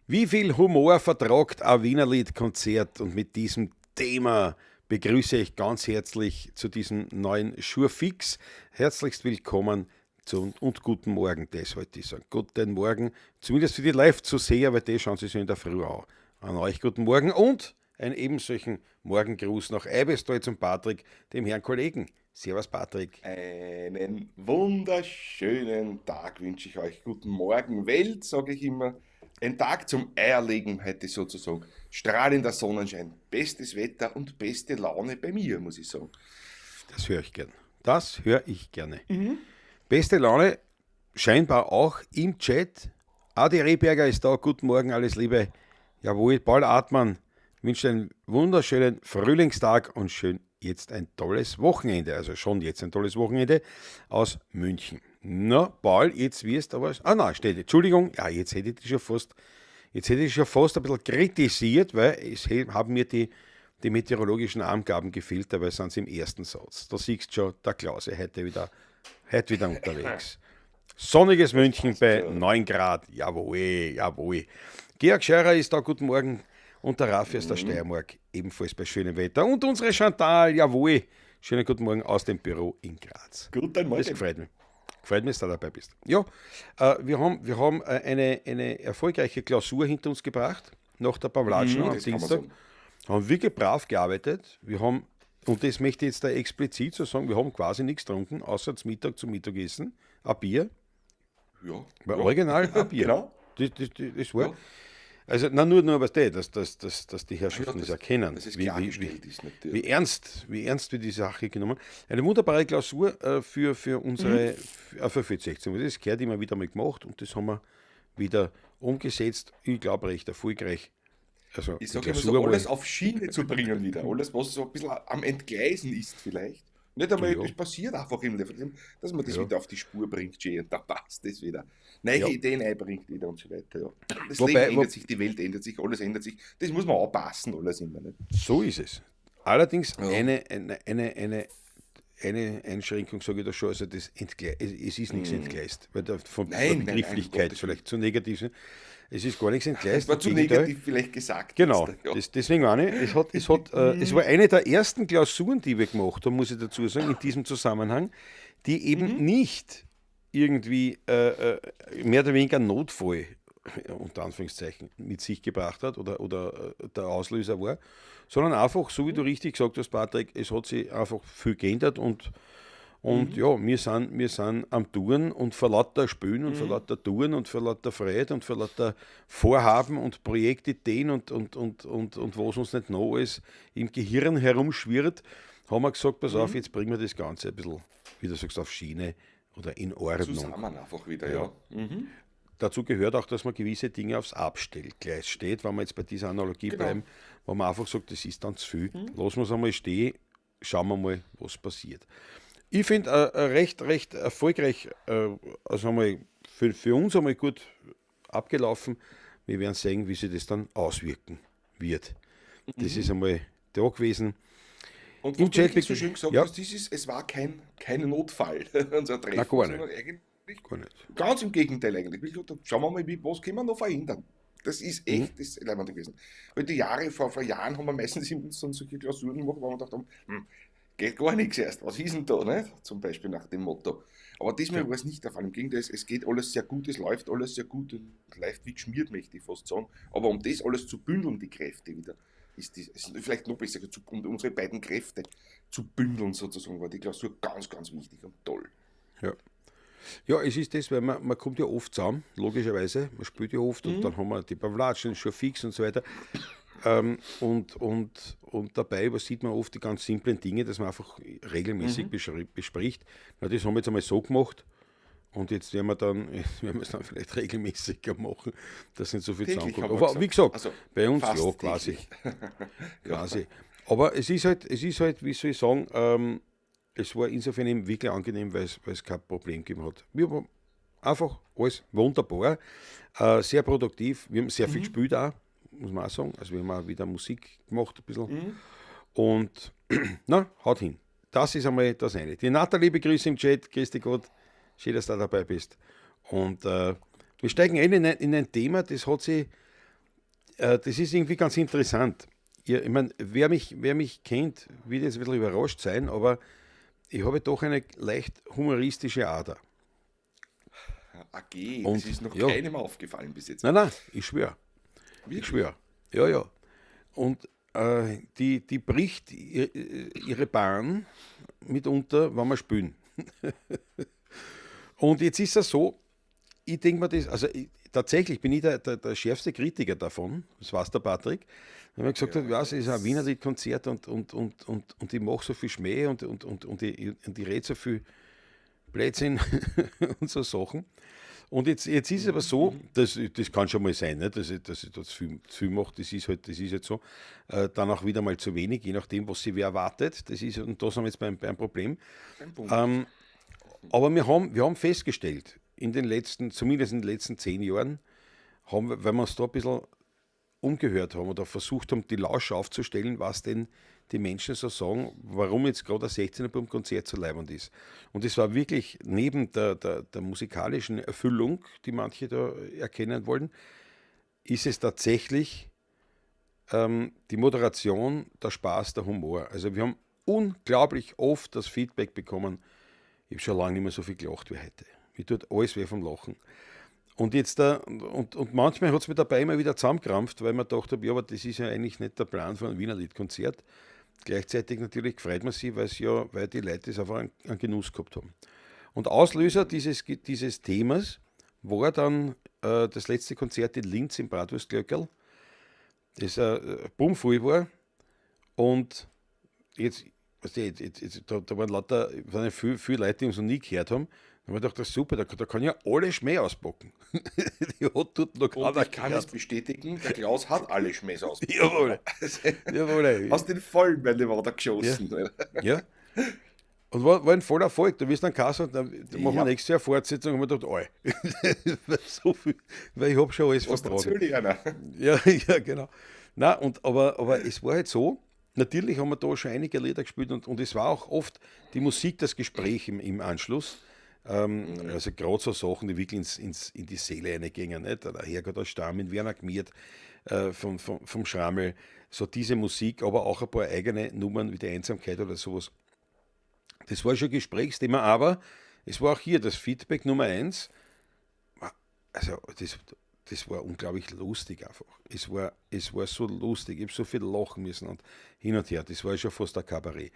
Wie viel Humor vertragt ein Wienerlied-Konzert? Und mit diesem Thema begrüße ich ganz herzlich zu diesem neuen Jour fixe. Herzlichst willkommen und guten Morgen, das wollte ich sagen. Guten Morgen, zumindest für die Live-Zuseher, weil die schauen sich so in der Früh an. An euch guten Morgen und einen ebensolchen Morgengruß nach Eibesthal zum Patrick, dem Herrn Kollegen. Servus, Patrick. Einen wunderschönen Tag wünsche ich euch. Guten Morgen, Welt, sage ich immer. Ein Tag zum Eierlegen heute sozusagen. Strahlender Sonnenschein, bestes Wetter und beste Laune bei mir, muss ich sagen. Das höre ich gern. Das höre ich gerne. Beste Laune scheinbar auch im Chat. Adi Rehberger ist da. Guten Morgen, alles Liebe. Jawohl, Paul Artmann wünscht einen wunderschönen Frühlingstag und schön jetzt ein tolles Wochenende. Also schon jetzt ein tolles Wochenende aus München. Na, Paul, jetzt wirst du aber. Ah, nein, steht. Entschuldigung, ja, jetzt hätte ich dich schon fast, jetzt hätte ich schon fast ein bisschen kritisiert, weil es haben mir die meteorologischen Angaben gefehlt, dabei sind sie im ersten Satz. Da siehst du schon, der Klause heute wieder unterwegs. Sonniges München bei 9 Grad. Jawohl, jawohl. Georg Scheurer ist da, guten Morgen. Und der Raffi aus der Steiermark, ebenfalls bei schönem Wetter. Und unsere Chantal, jawohl. Schönen guten Morgen aus dem Büro in Graz. Guten Morgen. Das gefreut mich. Gefreut mich, dass du dabei bist. Ja, wir haben eine erfolgreiche Klausur hinter uns gebracht, nach der Pawlatschen am Das kann man Dienstag. sagen. Haben wirklich brav gearbeitet. Wir haben, und das möchte ich jetzt da explizit so sagen, wir haben quasi nichts getrunken, außer zum Mittag zum Mittagessen. Ein Bier. War original ein Bier. Das war. Also, na, nur was der, dass die Herrschaften Ja, das erkennen. dass es wie klargestellt ist, natürlich. wie ernst wir die Sache genommen. Eine wunderbare Klausur für unsere für 16. Das gehört immer wieder mal gemacht und das haben wir wieder umgesetzt. Ich glaube, recht erfolgreich. Also, Ich die sage immer so, Klausur war alles auf Schiene zu bringen wieder. Alles, was so ein bisschen am Entgleisen ist vielleicht. Nicht einmal, das passiert einfach im Leben, dass man das wieder auf die Spur bringt, schön, und da passt das wieder. Neue Ideen einbringt wieder und so weiter. Ja. Das Leben ändert sich, die Welt ändert sich, alles ändert sich. Das muss man anpassen, alles immer. Nicht? So ist es. Allerdings eine Einschränkung, sage ich da schon, also es ist nichts entgleist, weil da von Nein, der nein, nein, Begrifflichkeit Gottes vielleicht zu negativ ist. Es ist gar nichts entgleist. Das war im zu Gegenteil. negativ vielleicht gesagt. Genau, jetzt, ja. deswegen meine ich, es war eine der ersten Klausuren, die wir gemacht haben, muss ich dazu sagen, in diesem Zusammenhang, die eben nicht irgendwie mehr oder weniger Notfall, unter Anführungszeichen, mit sich gebracht hat oder der Auslöser war, sondern einfach, so wie du richtig gesagt hast, Patrick, es hat sich einfach viel geändert und ja, wir sind am Touren und vor lauter Spielen und vor lauter Touren und vor lauter Freude und vor lauter Vorhaben und Projektideen und was uns nicht noch alles im Gehirn herumschwirrt, haben wir gesagt, pass auf, jetzt bringen wir das Ganze ein bisschen, wie du sagst, auf Schiene oder in Ordnung. Zusammen einfach wieder, ja. Dazu gehört auch, dass man gewisse Dinge aufs Abstellgleis steht, wenn wir jetzt bei dieser Analogie bleiben, wo man einfach sagt, das ist dann zu viel, lassen wir es einmal stehen, schauen wir mal, was passiert. Ich finde recht erfolgreich, also einmal für uns einmal gut abgelaufen. Wir werden sehen, wie sich das dann auswirken wird. Das ist einmal da gewesen. Und Im was du Chat wirklich so schön gesagt hast, das ist, es war kein Notfall, unser Treffen, Nein, gar nicht. sondern eigentlich Gar nicht. ganz im Gegenteil eigentlich. Wie gesagt, schauen wir mal, was können wir noch verhindern? Das ist echt das Leibende gewesen. Weil die Jahre, vor Jahren haben wir meistens immer so solche Klausuren gemacht, wo wir gedacht haben, geht gar nichts erst, was ist denn da, nicht? Zum Beispiel nach dem Motto. Aber diesmal war es nicht der Fall. Im Gegenteil, es geht alles sehr gut, es läuft alles sehr gut und läuft wie geschmiert, möchte ich fast sagen. Aber um das alles zu bündeln, die Kräfte wieder, ist das, ist vielleicht noch besser, um unsere beiden Kräfte zu bündeln sozusagen, war die Klausur ganz, ganz wichtig und toll. Ja. Ja, es ist das, weil man kommt ja oft zusammen, logischerweise, man spielt ja oft und dann haben wir die Pawlatschen schon fix und so weiter. Und dabei übersieht man oft die ganz simplen Dinge, dass man einfach regelmäßig bespricht. Na, das haben wir jetzt einmal so gemacht und jetzt werden wir es dann vielleicht regelmäßiger machen, dass nicht so viel Täglich zusammenkommt. haben wir Aber wie gesagt, Also, bei uns fast ja, quasi. täglich. Quasi. Aber es ist halt, wie soll ich sagen, es war insofern eben wirklich angenehm, weil es kein Problem gegeben hat. Wir haben einfach alles wunderbar, sehr produktiv. Wir haben sehr viel gespielt auch, muss man auch sagen. Also wir haben auch wieder Musik gemacht ein bisschen. Und na, haut hin. Das ist einmal das eine. Die Nathalie begrüße im Chat. Grüß dich Gott. Schön, dass du da dabei bist. Und wir steigen ein in ein Thema, das hat sich Das ist irgendwie ganz interessant. Ich meine, wer mich kennt, wird jetzt ein bisschen überrascht sein, aber ich habe doch eine leicht humoristische Ader. AG, und, das ist noch keinem aufgefallen bis jetzt. Nein, nein, ich schwöre. Ich schwöre. Ja, ja. Und die bricht ihre Bahn mitunter, wenn wir spielen. Und jetzt ist es so, ich denke mir das, also tatsächlich bin ich der schärfste Kritiker davon, das weiß der Patrick. Wenn man gesagt hat, ja, es ist ein Wienerlied-Konzert und ich mache so viel Schmäh und ich rede so viel Blödsinn und so Sachen. Und jetzt ist es aber so, das kann schon mal sein, ne, dass ich das zu viel mache, das ist halt so. Dann auch wieder mal zu wenig, je nachdem, was sich wer erwartet. Das ist, und da sind wir jetzt beim Problem. Aber wir haben festgestellt, in den letzten, zumindest in den letzten 10 Jahren, haben wir, weil wir uns da ein bisschen umgehört haben oder versucht haben, die Lauscher aufzustellen, was denn die Menschen so sagen, warum jetzt gerade ein 16er-Bub-Konzert so leibend ist. Und es war wirklich neben der musikalischen Erfüllung, die manche da erkennen wollen, ist es tatsächlich die Moderation, der Spaß, der Humor. Also wir haben unglaublich oft das Feedback bekommen, ich habe schon lange nicht mehr so viel gelacht wie heute. Mir tut alles weh vom Lachen. Und jetzt und manchmal hat es mir dabei immer wieder zusammengekrampft, weil man gedacht habe, ja, aber das ist ja eigentlich nicht der Plan von einem Wienerlied-Konzert. Gleichzeitig natürlich freut man sich, weil die Leute das einfach einen Genuss gehabt haben. Und Auslöser dieses Themas war dann das letzte Konzert in Linz im Bratwurstglöckerl, das bummvoll war. Und jetzt, weißt du, jetzt, da waren lauter, waren viele, viele Leute, die uns noch nie gehört haben. Da habe ich gedacht, das ist super, da kann ich ja alle Schmäh auspacken. Die hat dort noch keiner. Und ich kann es bestätigen, der Klaus hat alle Schmähs ausgepackt. Jawohl. Jawohl. Hast den vollen Welle geschossen. Ja. Ja. Und war ein voller Erfolg. Du wirst dann Kasse und dann machen wir nächstes Jahr Fortsetzung und wir gedacht, oi. So viel, weil ich habe schon alles vertragen. Ja, ja, genau. Nein, und, aber es war halt so, natürlich haben wir da schon einige Lieder gespielt und es war auch oft die Musik, das Gespräch im Anschluss. Also gerade so Sachen, die wirklich in die Seele reingingen, nicht? Der Herrgott aus Stamm in Werner Gmiert, vom Schrammel, so diese Musik, aber auch ein paar eigene Nummern wie die Einsamkeit oder sowas. Das war schon Gesprächsthema, aber es war auch hier das Feedback Nummer 1. Also das war unglaublich lustig einfach. Es war so lustig, ich habe so viel lachen müssen und hin und her. Das war schon fast ein Kabarett.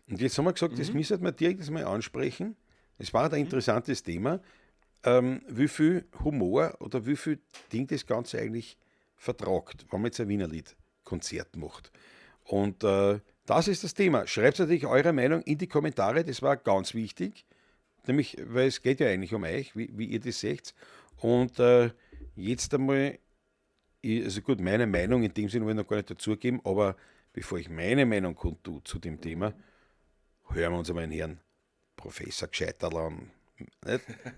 Und jetzt haben wir gesagt, das müssen wir direkt mal ansprechen. Es war ein interessantes Thema, wie viel Humor oder wie viel Ding das Ganze eigentlich vertragt, wenn man jetzt ein Wienerlied-Konzert macht. Und das ist das Thema. Schreibt natürlich eure Meinung in die Kommentare, das war ganz wichtig, nämlich, weil es geht ja eigentlich um euch, wie ihr das seht. Und jetzt einmal, also gut, meine Meinung in dem Sinne will ich noch gar nicht dazugeben, aber bevor ich meine Meinung kundtue zu dem Thema, hören wir uns einmal den Herrn Professor Gscheiterl an.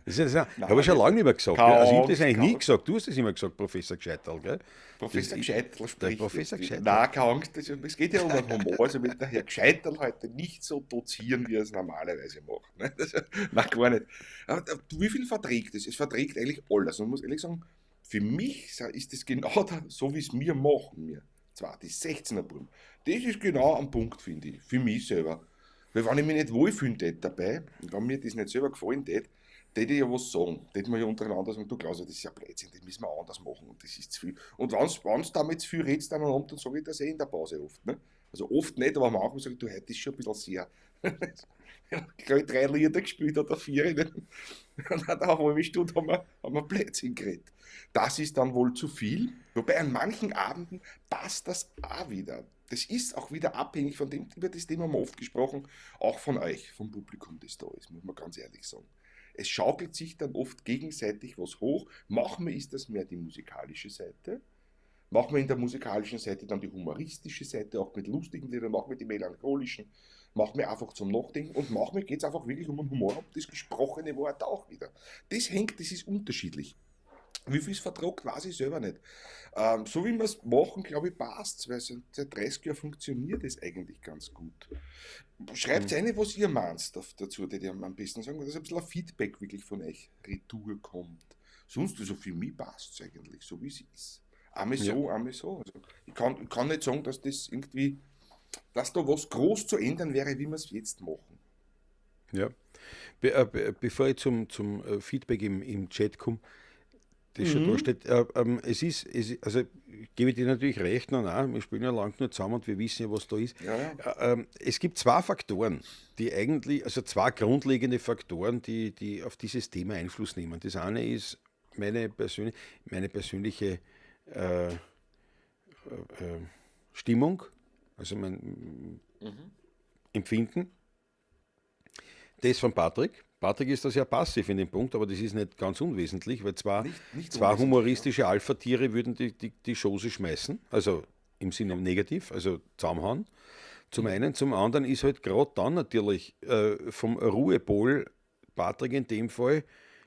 Das ist, habe ich schon lange nicht mehr gesagt. Also ich habe das eigentlich nie gesagt. Du hast das immer gesagt, Professor Gscheiterl. Gell? Professor Gscheiterl spricht. Professor Gscheiterl. Nein, keine Angst. Es geht ja um den Humor. Also wird der Herr Gscheiterl heute nicht so dozieren, wie er es normalerweise macht. Ne? Nein, gar nicht. Aber wie viel verträgt es? Es verträgt eigentlich alles. Und man muss ehrlich sagen, für mich ist das genau so, wie es wir machen. Wir. Zwar die 16er Buben. Das ist genau am Punkt, finde ich. Für mich selber. Weil wenn ich mich nicht wohlfühlen dabei, und wenn mir das nicht selber gefallen tät, tät ich ja was sagen. Tät man ja untereinander sagen, du Klaus, das ist ja Blödsinn, das müssen wir anders machen und das ist zu viel. Und wenn du damit zu viel redest, dann sage ich das eh in der Pause oft. Ne? Also oft nicht, aber manchmal sage ich, du, heute ist schon ein bisschen sehr. Ich glaube, 3 Lieder gespielt oder 4. Ne? Und dann eine halbe Stunde haben wir Blödsinn geredet. Das ist dann wohl zu viel. Wobei an manchen Abenden passt das auch wieder. Das ist auch wieder abhängig von dem, über das Thema haben wir oft gesprochen, auch von euch, vom Publikum, das da ist, muss man ganz ehrlich sagen. Es schaukelt sich dann oft gegenseitig was hoch. Manchmal ist das mehr die musikalische Seite, manchmal in der musikalischen Seite dann die humoristische Seite, auch mit lustigen Liedern, manchmal die melancholischen, manchmal einfach zum Nachdenken und manchmal geht es einfach wirklich um den Humor und das gesprochene Wort auch wieder. Das ist unterschiedlich. Wie viel es vertragt, weiß ich selber nicht. So wie wir es machen, glaube ich, passt es, weil seit 30 Jahren funktioniert es eigentlich ganz gut. Schreibt eine, was ihr meint dazu, die am besten sagen, dass ein bisschen ein Feedback wirklich von euch retour kommt. Sonst, also für mich passt es eigentlich, so wie es ist. Einmal so, einmal so. Also ich kann nicht sagen, dass das irgendwie, dass da was groß zu ändern wäre, wie wir es jetzt machen. Ja. Bevor ich zum Feedback im Chat komme, das schon da steht, es ist, also gebe ich dir natürlich recht, nein, wir spielen ja lang nur zusammen und wir wissen ja, was da ist. Ja, ja. Es gibt zwei Faktoren, die eigentlich, also zwei grundlegende Faktoren, die auf dieses Thema Einfluss nehmen. Das eine ist meine persönliche Stimmung, also mein Empfinden. Das von Patrick. Patrick ist da sehr passiv in dem Punkt, aber das ist nicht ganz unwesentlich, weil zwei humoristische ja. Alpha-Tiere würden die Chose schmeißen, also im Sinne negativ, also zusammenhauen. Zum einen, zum anderen ist halt gerade dann natürlich vom Ruhepol, Patrick in dem Fall,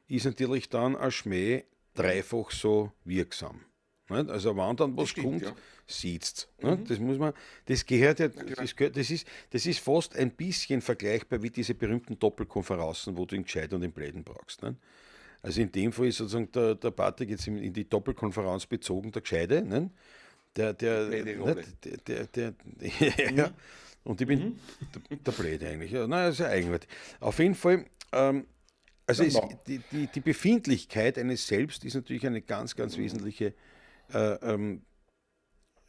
ist natürlich dann ein Schmäh dreifach so wirksam. Nicht? Also wenn dann was stimmt, kommt, ja. Sieht's. Mhm. Das muss man, das gehört ja, das ist fast ein bisschen vergleichbar wie diese berühmten Doppelkonferenzen, wo du den Gescheiten und den Bläden brauchst. Nicht? Also in dem Fall ist sozusagen der Patrick jetzt in die Doppelkonferenz bezogen, der Gescheite, nicht? Der ja. Und ich bin der Blöde eigentlich. Ja, nein, ist ja eigenartig. Auf jeden Fall, also die Befindlichkeit eines Selbst ist natürlich eine ganz, ganz wesentliche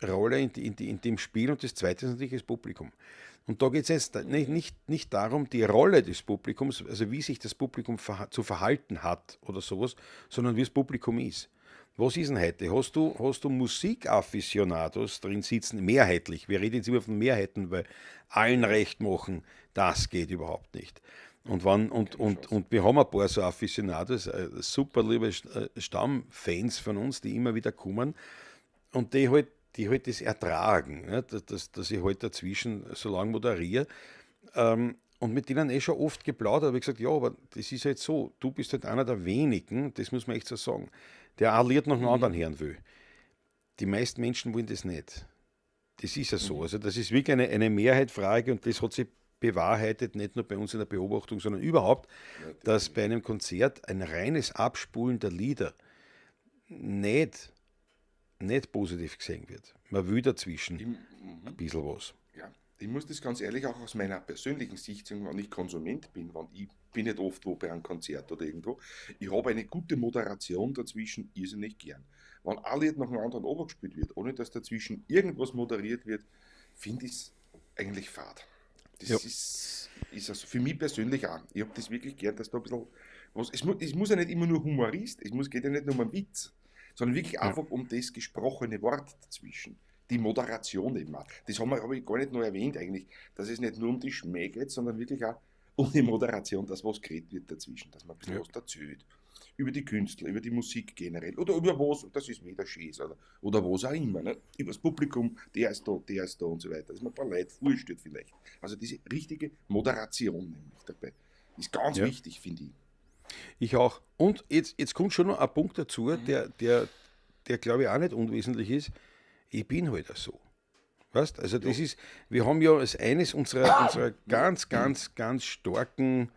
Rolle in dem Spiel, und das Zweite ist natürlich das Publikum. Und da geht es jetzt nicht darum, die Rolle des Publikums, also wie sich das Publikum zu verhalten hat oder sowas, sondern wie das Publikum ist. Was ist denn heute? Hast du Musikafficionados drin sitzen? Mehrheitlich. Wir reden jetzt immer von Mehrheiten, weil allen recht machen, das geht überhaupt nicht. Und wir haben ein paar so Afficionados, super liebe Stammfans von uns, die immer wieder kommen und die halt das ertragen, ne? dass ich halt dazwischen so lange moderiere. Und mit denen schon oft geplaudert, habe ich gesagt, ja, aber das ist halt so, du bist halt einer der wenigen, das muss man echt so sagen, der ein Lied nach dem anderen hören will. Die meisten Menschen wollen das nicht. Das ist ja so. Also das ist wirklich eine Mehrheitsfrage, und das hat sich bewahrheitet, nicht nur bei uns in der Beobachtung, sondern überhaupt, dass bei einem Konzert ein reines Abspulen der Lieder nicht positiv gesehen wird. Man will dazwischen ein bisschen was. Ja, ich muss das ganz ehrlich auch aus meiner persönlichen Sicht sagen, wenn ich Konsument bin, wenn ich bin nicht oft wo bei einem Konzert oder irgendwo, ich habe eine gute Moderation dazwischen irrsinnig gern. Wenn ein Lied nach dem anderen runtergespielt wird, ohne dass dazwischen irgendwas moderiert wird, finde ich es eigentlich fad. Das ist also für mich persönlich auch. Ich habe das wirklich gern, dass da ein bisschen was. Es muss ja nicht immer nur Humorist, geht ja nicht nur um einen Witz, sondern wirklich einfach um das gesprochene Wort dazwischen. Die Moderation eben auch. Das habe ich gar nicht noch erwähnt eigentlich, dass es nicht nur um die Schmäh geht, sondern wirklich auch um die Moderation, dass was geredet wird dazwischen, dass man ein bisschen was erzählt. Über die Künstler, über die Musik generell oder über was, das ist wieder schön oder was auch immer, ne? Über das Publikum, der ist da und so weiter, dass man ein paar Leute vorstellt vielleicht. Also diese richtige Moderation nämlich dabei ist ganz wichtig, finde ich. Ich auch. Und jetzt kommt schon noch ein Punkt dazu, der glaube ich auch nicht unwesentlich ist. Ich bin halt auch so. Weißt? Also das ist, wir haben ja als eines unserer ganz, ganz, ganz starken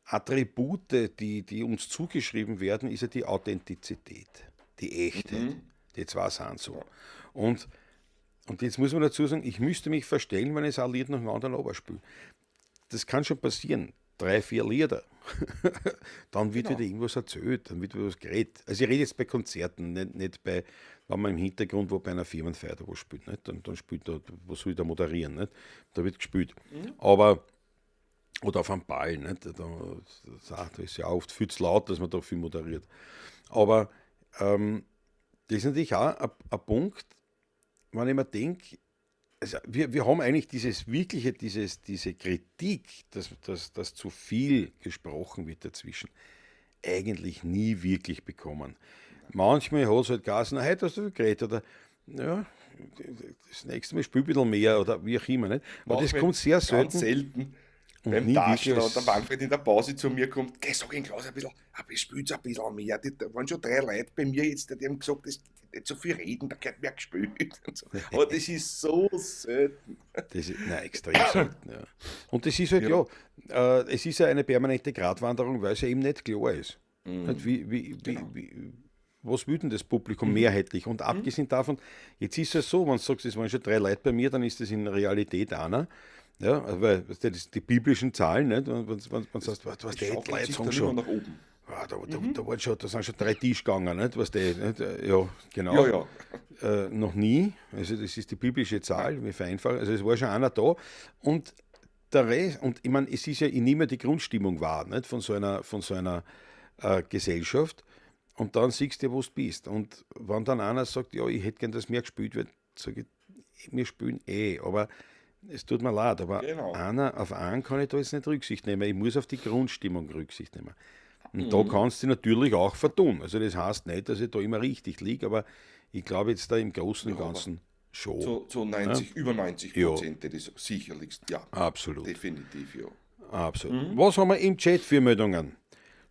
Attribute, die uns zugeschrieben werden, ist ja die Authentizität, die Echtheit. Die zwei sind so. Und jetzt muss man dazu sagen, ich müsste mich verstellen, wenn ich ein Lied nach dem anderen runterspiele. Das kann schon passieren. 3, 4 Lieder. Dann wird wieder irgendwas erzählt, dann wird wieder was geredet. Also ich rede jetzt bei Konzerten, nicht bei, wenn man im Hintergrund wo bei einer Firmenfeier da was spielt. Nicht? Dann spielt da, was soll ich da moderieren? Nicht? Da wird gespielt. Aber oder auf einem Ball, nicht? Da ist ja auch oft viel zu laut, dass man da viel moderiert. Aber das ist natürlich auch ein Punkt, wenn ich mir denke, also wir haben eigentlich dieses wirkliche, diese Kritik, dass zu viel gesprochen wird dazwischen, eigentlich nie wirklich bekommen. Manchmal hat es halt Gas, na, heute hast du viel geredet, oder ja, das nächste Mal spiel ein bisschen mehr, oder wie auch immer. Nicht? Aber das kommt sehr selten. Ganz selten. Und beim Taschen und der Manfred in der Pause zu mir kommt, geh, sag ihn Klaus ein bisschen, spiel's ein bisschen mehr. Da waren schon 3 Leute bei mir jetzt, die haben gesagt, das nicht so viel reden, da gehört mehr gespielt. Und so. Aber das ist so selten. Das ist, nein, extrem selten, ja. Und das ist halt, es ist ja eine permanente Gratwanderung, weil es ja eben nicht klar ist. Nicht, Was will denn das Publikum mehrheitlich? Und abgesehen davon, jetzt ist es so, wenn du sagst, es waren schon drei Leute bei mir, dann ist das in Realität einer. Ja, weil das sind die biblischen Zahlen, nicht? Wenn du sagst, was die Leute sagen schon. Nach oben. Ja, da waren schon, da sind schon drei Tisch gegangen, nicht? Was die, nicht? Ja, genau. Ja, ja. Noch nie. Also das ist die biblische Zahl, wir vereinfachen. Also es war schon einer da. Und der Rest, und ich meine, es ist ja, ich nehme die Grundstimmung wahr, nicht? Von so einer Gesellschaft. Und dann siehst du, wo du bist. Und wenn dann einer sagt, ja, ich hätte gern, dass mehr gespielt wird, sage ich, wir spielen eh, aber es tut mir leid, aber genau. Einer auf einen kann ich da jetzt nicht Rücksicht nehmen. Ich muss auf die Grundstimmung Rücksicht nehmen. Und da kannst du natürlich auch vertun. Also das heißt nicht, dass ich da immer richtig liege, aber ich glaube jetzt da im Großen und Ganzen schon. Zu 90, ja? Über 90%, ja. Das sicherlich, ja. Absolut. Definitiv, ja. Absolut. Was haben wir im Chat für Meldungen?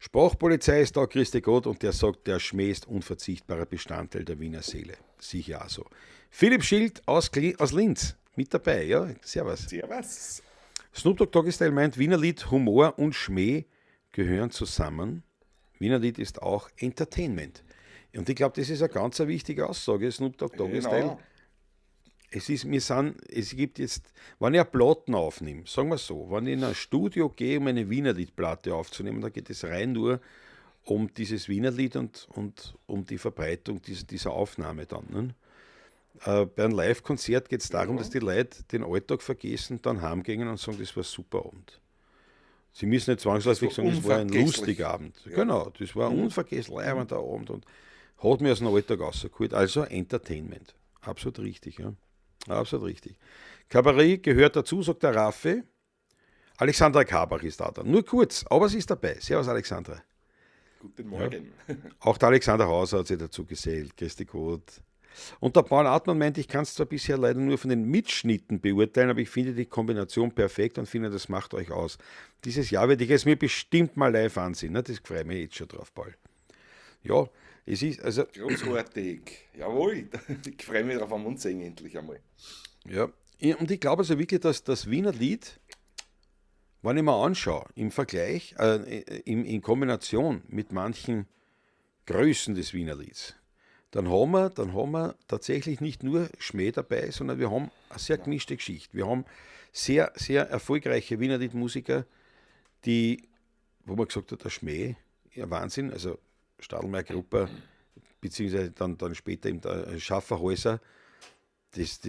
Sprachpolizei ist da, Christi Gott, und der sagt, der Schmäh ist unverzichtbarer Bestandteil der Wiener Seele. Sicher auch so. Philipp Schild aus Linz, mit dabei, ja. Servus. Servus. Snoop Dogg Doggy meint, Wiener Lied, Humor und Schmäh gehören zusammen. Wiener Lied ist auch Entertainment. Und ich glaube, das ist eine ganz wichtige Aussage, Snoop Dogg Doggy Style. Es ist, es gibt jetzt, wenn ich eine Platten aufnehme, sagen wir so, wenn ich in ein Studio gehe, um eine Wienerliedplatte aufzunehmen, dann geht es rein nur um dieses Wienerlied und um die Verbreitung dieser Aufnahme dann. Ne? Bei einem Live-Konzert geht es darum, dass die Leute den Alltag vergessen, dann heimgehen und sagen, das war ein super Abend. Sie müssen nicht zwangsläufig sagen, das war ein lustiger Abend. Ja. Genau, das war ein unvergesslich leibender Abend und hat mir aus dem Alltag rausgeholt. Also Entertainment. Absolut richtig, ja. Absolut richtig. Kabarett gehört dazu, sagt der Raffi. Alexandra Karbach ist da dann. Nur kurz, aber sie ist dabei. Servus, Alexandra. Guten Morgen. Ja. Auch der Alexander Hauser hat sich dazu gesellt. Christi Gott. Und der Paul Artmann meint, ich kann es zwar bisher leider nur von den Mitschnitten beurteilen, aber ich finde die Kombination perfekt und finde, das macht euch aus. Dieses Jahr werde ich es mir bestimmt mal live ansehen. Ne? Das freut mich jetzt schon drauf, Paul. Ja, es ist also. Großartig. Jawohl, ich freue mich drauf, am uns sehen endlich einmal. Ja, und ich glaube also wirklich, dass das Wiener Lied, wenn ich mir anschaue, im Vergleich, in Kombination mit manchen Größen des Wiener Lieds, dann haben wir tatsächlich nicht nur Schmäh dabei, sondern wir haben eine sehr gemischte Geschichte. Wir haben sehr, sehr erfolgreiche Wiener Liedmusiker, die, wo man gesagt hat, der Schmäh, ja Wahnsinn, also Stadelmeier Gruppe, beziehungsweise dann später eben der Schafferhäuser, das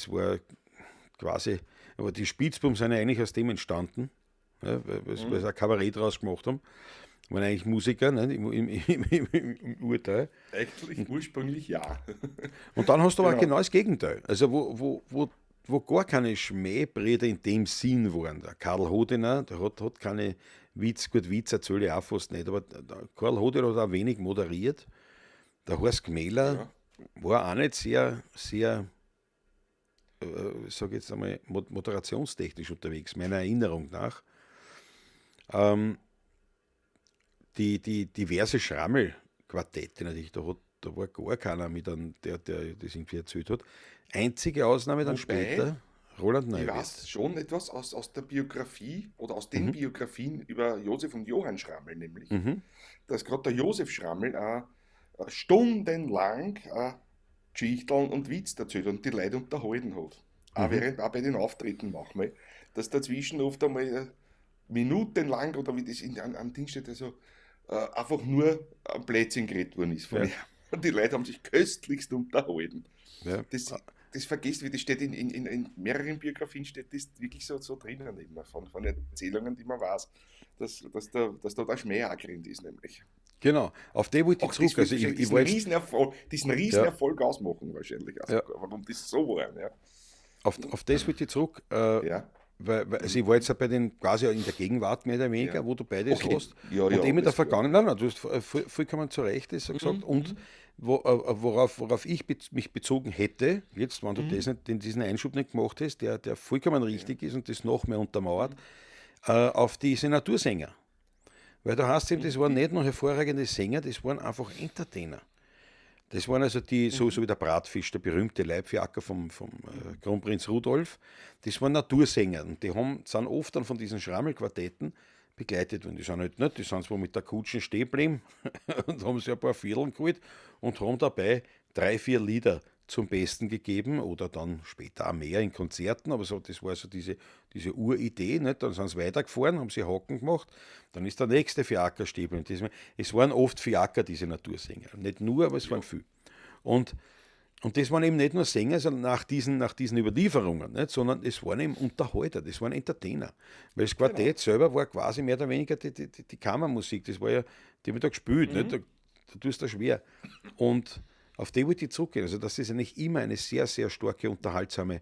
war quasi, aber die Spitzbuben sind ja eigentlich aus dem entstanden, ja, weil sie ein Kabarett draus gemacht haben. Waren eigentlich Musiker, ne, im Urteil. Eigentlich ursprünglich ja. Und dann hast du aber genau das Gegenteil. Also wo gar keine Schmähbrüder in dem Sinn waren. Der Karl Hodiner, der hat keine Witz, gut, Witz erzähle ich auch fast nicht, aber der Karl Hodiner hat auch wenig moderiert. Der Horst Gmäler war auch nicht sehr, sehr, sag ich jetzt einmal, moderationstechnisch unterwegs, meiner Erinnerung nach. Die diverse Schrammel-Quartette natürlich, da war gar keiner mit einem, der das irgendwie erzählt hat. Einzige Ausnahme dann später, Roland Neuwirth. Ich weiß schon etwas aus der Biografie oder aus den Biografien über Josef und Johann Schrammel nämlich, dass gerade der Josef Schrammel stundenlang Geschichten und Witz erzählt und die Leute unterhalten hat. Auch, auch bei den Auftritten manchmal, dass dazwischen oft einmal minutenlang oder wie das am Ding steht, also einfach nur ein Blödsinn geredet worden ist von mir. Und die Leute haben sich köstlichst unterhalten. Ja. Das vergisst, wie das steht in mehreren Biografien, steht das wirklich so drinnen immer, von Erzählungen, die man weiß, dass da der Schmäh auch drin ist, nämlich. Genau, auf die wollte ich zurück. Das also diesen Riesenerfolg ausmachen wahrscheinlich, also, warum das so war. Ja. Auf das wollte ich zurück. Weil, also ich war jetzt ja bei den, quasi in der Gegenwart mehr oder weniger, wo du beides hast. Ja, und eben in der Vergangenheit, nein, du hast vollkommen zu Recht das gesagt. Und worauf ich mich bezogen hätte, jetzt, wenn du das nicht, diesen Einschub nicht gemacht hast, der vollkommen richtig ist und das noch mehr untermauert, auf diese Natursänger. Weil da heißt eben, das waren nicht nur hervorragende Sänger, das waren einfach Entertainer. Das waren also die, so wie der Bratfisch, der berühmte Leibfiaker vom Kronprinz Rudolf, das waren Natursänger und die sind oft dann von diesen Schrammelquartetten begleitet worden. Die sind halt nicht, die sind zwar mit der Kutschen stehen geblieben und haben sich ein paar Vierteln geholt und haben dabei 3, 4 Lieder zum Besten gegeben oder dann später auch mehr in Konzerten, aber so, das war so diese Uridee, nicht? Dann sind sie weitergefahren, haben sie Haken gemacht, dann ist der nächste Fiaker stehen geblieben. Es waren oft Fiaker, diese Natursänger. Nicht nur, aber es waren viel. Und das waren eben nicht nur Sänger, sondern nach diesen Überlieferungen, nicht? Sondern es waren eben Unterhalter, das waren Entertainer. Weil das Quartett selber war quasi mehr oder weniger die Kammermusik, das war ja, die haben da gespielt, nicht? Da tust du schwer. Und auf die wollte ich zurückgehen. Also das ist eigentlich immer eine sehr, sehr starke unterhaltsames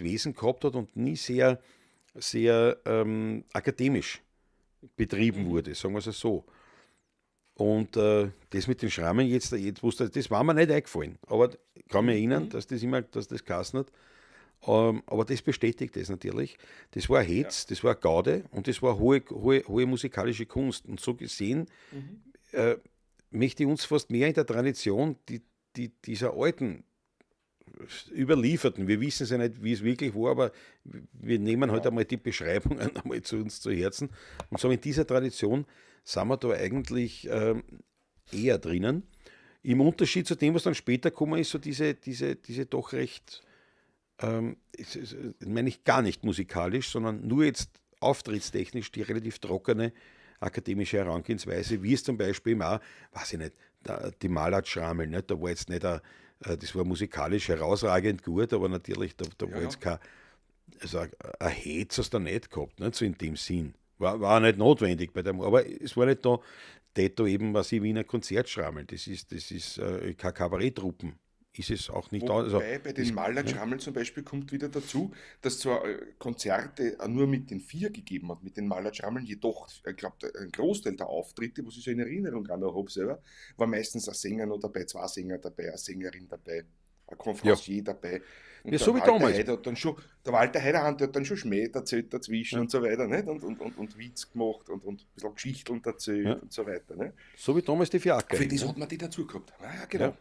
Wesen gehabt hat und nie sehr, sehr akademisch betrieben wurde, sagen wir es so. Und das mit den Schrammen jetzt wusste, das war mir nicht eingefallen. Aber ich kann mich erinnern, dass das immer, dass das geheißen hat. Aber das bestätigt das natürlich. Das war Hetz, das war Gaude und das war hohe, hohe, hohe musikalische Kunst. Und so gesehen möchte ich uns fast mehr in der Tradition dieser alten überlieferten, wir wissen es ja nicht, wie es wirklich war, aber wir nehmen halt einmal die Beschreibungen einmal zu uns zu Herzen. Und so in dieser Tradition sind wir da eigentlich eher drinnen. Im Unterschied zu dem, was dann später gekommen ist, so diese doch recht, meine ich gar nicht musikalisch, sondern nur jetzt auftrittstechnisch die relativ trockene akademische Herangehensweise, wie es zum Beispiel eben auch, weiß ich nicht, die Malat-Schrammeln, nicht? Da war jetzt nicht das war musikalisch herausragend gut, aber natürlich, da war jetzt kein, also ein Hetz hast du da nicht gehabt, nicht? So in dem Sinn. War nicht notwendig bei dem, aber es war nicht da, da eben, was ich Wiener Konzertschrammeln, das ist keine Kabaretttruppen. Ist es auch nicht. Wobei, also, bei den Malat-Schrammeln zum Beispiel kommt wieder dazu, dass zwar Konzerte nur mit den 4 gegeben hat, mit den Malat-Schrammeln, jedoch, ich glaube, ein Großteil der Auftritte, was ich so in Erinnerung an habe selber, war meistens ein Sänger noch dabei, 2 Sänger dabei, eine Sängerin dabei, ein Conferencier dabei. Und ja, so wie damals. Heider hat dann schon, der Walter Heider hat dann schon Schmäh erzählt dazwischen und so weiter, nicht? Und Witz gemacht und ein bisschen Geschichten erzählt und so weiter. Nicht? So wie damals die Fiaker. Für das hat man die dazu gehabt. Ah, ja,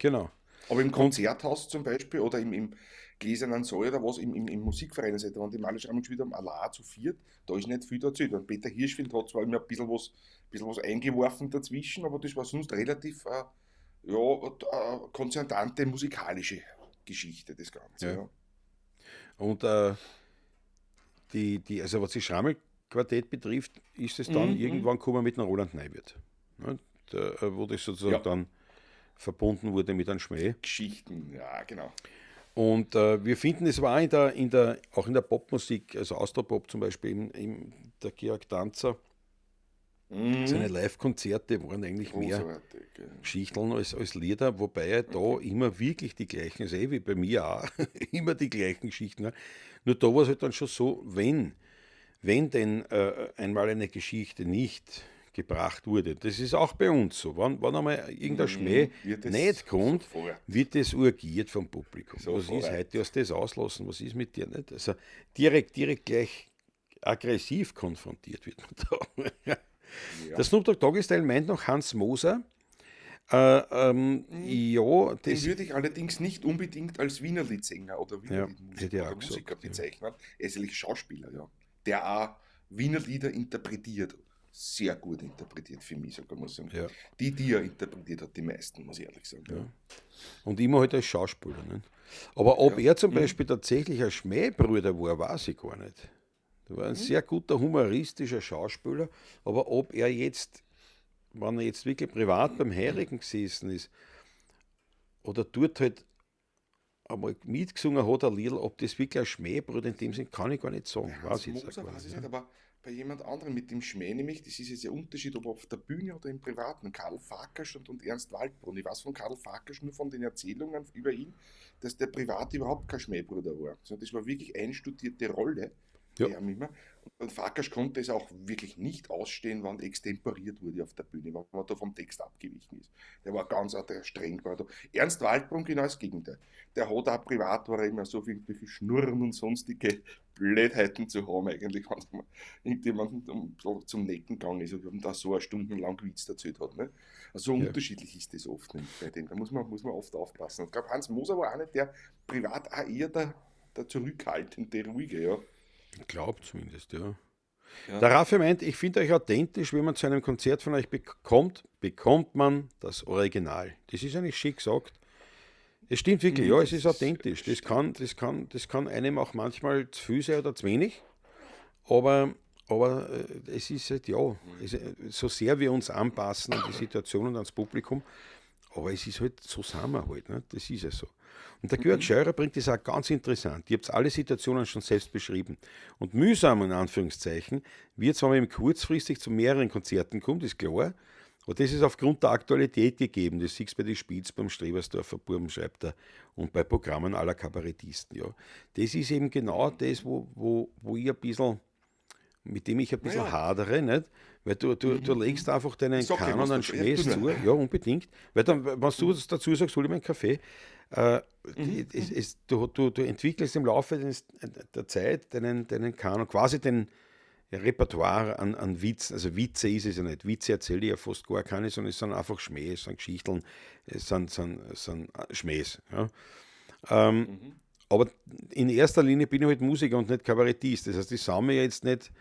genau. Aber im Konzerthaus zum Beispiel oder im Gläsernen Saal oder was, im Musikverein, also da waren die Maler-Schrammeln gespielt haben, allein zu viert, da ist nicht viel erzählt. Und Peter Hirschfeld hat zwar immer ein bisschen was eingeworfen dazwischen, aber das war sonst relativ konzertante musikalische Geschichte, das Ganze. Ja. Und also was das Schrammelquartett betrifft, ist es dann irgendwann gekommen mit dem Roland Neuwirth, ne? Da, wo das sozusagen dann verbunden wurde mit einem Schmäh. Geschichten, ja, genau. Und wir finden, es war auch in der Popmusik, also Austropop zum Beispiel, der Georg Danzer, seine Live-Konzerte waren eigentlich mehr Geschichten als Lieder, wobei er da immer wirklich die gleichen, also wie bei mir auch, immer die gleichen Geschichten. Nur da war es halt dann schon so, wenn denn einmal eine Geschichte nicht gebracht wurde. Das ist auch bei uns so. Wenn einmal irgendein Schmäh nicht kommt, sofort wird das urgiert vom Publikum. Sofort. Was ist heute, hast du das auslassen? Was ist mit dir? Nicht? Also direkt gleich aggressiv konfrontiert wird man da. Ja. Der Snoop Dogg Doggy Style meint noch Hans Moser. Ja, das den würde ich allerdings nicht unbedingt als Wienerliedsänger oder Wienerliedmusiker oder Musiker bezeichnen. Er ist eigentlich Schauspieler, ja, der auch Wienerlieder interpretiert. Sehr gut interpretiert für mich, sogar muss ich sagen. Ja. Die er interpretiert hat, die meisten, muss ich ehrlich sagen. Ja. Und immer halt als Schauspieler. Nicht? Aber ob er zum Beispiel tatsächlich ein Schmähbruder war, weiß ich gar nicht. Er war ein sehr guter humoristischer Schauspieler, aber ob er jetzt, wenn er jetzt wirklich privat beim Heirigen gesessen ist oder dort halt einmal mitgesungen hat, ein Lied, ob das wirklich ein Schmähbruder in dem Sinn, kann ich gar nicht sagen. Ja, weiß ich jetzt gar nicht. Aber bei jemand anderem mit dem Schmäh nämlich, das ist jetzt der Unterschied, ob auf der Bühne oder im Privaten, Karl Farkas und Ernst Waldbrunn. Ich weiß von Karl Farkas nur von den Erzählungen über ihn, dass der privat überhaupt kein Schmähbruder war. Sondern das war wirklich einstudierte Rolle. Ja. Immer. Und Farkas konnte es auch wirklich nicht ausstehen, wenn extemporiert wurde auf der Bühne, wenn man da vom Text abgewichen ist. Der war ganz der streng. War da. Ernst Waldbrunn genau das Gegenteil. Der hat auch privat, war er immer so viel Schnurren und sonstige Blödheiten zu haben, eigentlich, wenn man irgendjemanden zum Necken gegangen ist und da so eine stundenlang Witz erzählt hat. Ne? Also so unterschiedlich ist das oft nicht bei dem. Da muss man oft aufpassen. Und ich glaube, Hans Moser war einer, der privat auch eher der zurückhaltende, ruhige, ja. Ich glaube zumindest, ja. Ja. Der Raffi meint, ich finde euch authentisch, wenn man zu einem Konzert von euch bekommt, bekommt man das Original. Das ist eigentlich schick gesagt. Es stimmt wirklich, ja, es ist authentisch. Das kann einem auch manchmal zu viel sein oder zu wenig. Aber es ist halt, ja, es, so sehr wir uns anpassen an die Situation und ans Publikum, aber es ist halt, so sind wir halt, ne? Das ist ja so. Und der Georg Scheurer bringt das auch ganz interessant. Ihr habt alle Situationen schon selbst beschrieben. Und mühsam, in Anführungszeichen, wird zwar, wenn man kurzfristig zu mehreren Konzerten kommt, ist klar, aber das ist aufgrund der Aktualität gegeben. Das siehst du bei den Spitz, beim Strebersdorfer Burm, schreibt er, und bei Programmen aller Kabarettisten. Ja. Das ist eben genau das, wo ich ein bisschen, mit dem ich ein bisschen hadere, nicht? Weil du legst einfach deinen Kanon an Schmähs zu. Ja, unbedingt. Weil dann, wenn du das dazu sagst, hol ich mir einen Kaffee. Du entwickelst im Laufe der Zeit deinen Kanon, quasi den Repertoire an Witzen. Also Witze ist es ja nicht. Witze erzähle ich ja fast gar keine, sondern es sind einfach Schmähs, es sind Geschichten, es sind Schmähs. Ja. Aber in erster Linie bin ich halt Musiker und nicht Kabarettist. Das heißt, ich sammle ja jetzt nicht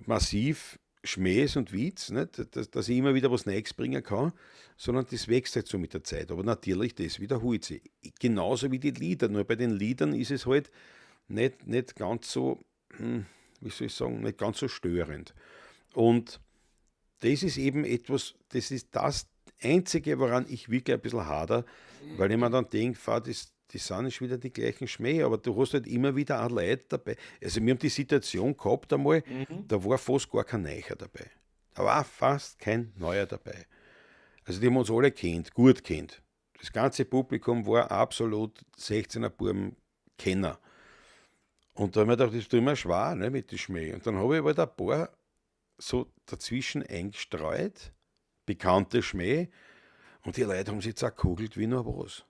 massiv Schmähs und Witz, nicht? Dass ich immer wieder was Neues bringen kann, sondern das wächst halt so mit der Zeit. Aber natürlich, das wiederholt sich. Genauso wie die Lieder. Nur bei den Liedern ist es halt nicht ganz so, wie soll ich sagen, nicht ganz so störend. Und das ist eben etwas, das ist das Einzige, woran ich wirklich ein bisschen hader, weil ich mir dann denke, die sind schon wieder die gleichen Schmäh, aber du hast halt immer wieder auch Leute dabei. Also wir haben die Situation gehabt einmal, da war fast gar kein Neuer dabei. Da war fast kein Neuer dabei. Also die haben uns alle kennt, gut kennt. Das ganze Publikum war absolut 16er Buben-Kenner. Und da habe ich mir gedacht, das ist immer schwer, ne, mit den Schmäh. Und dann habe ich halt ein paar so dazwischen eingestreut, bekannte Schmäh, und die Leute haben sich zerkugelt wie nur was.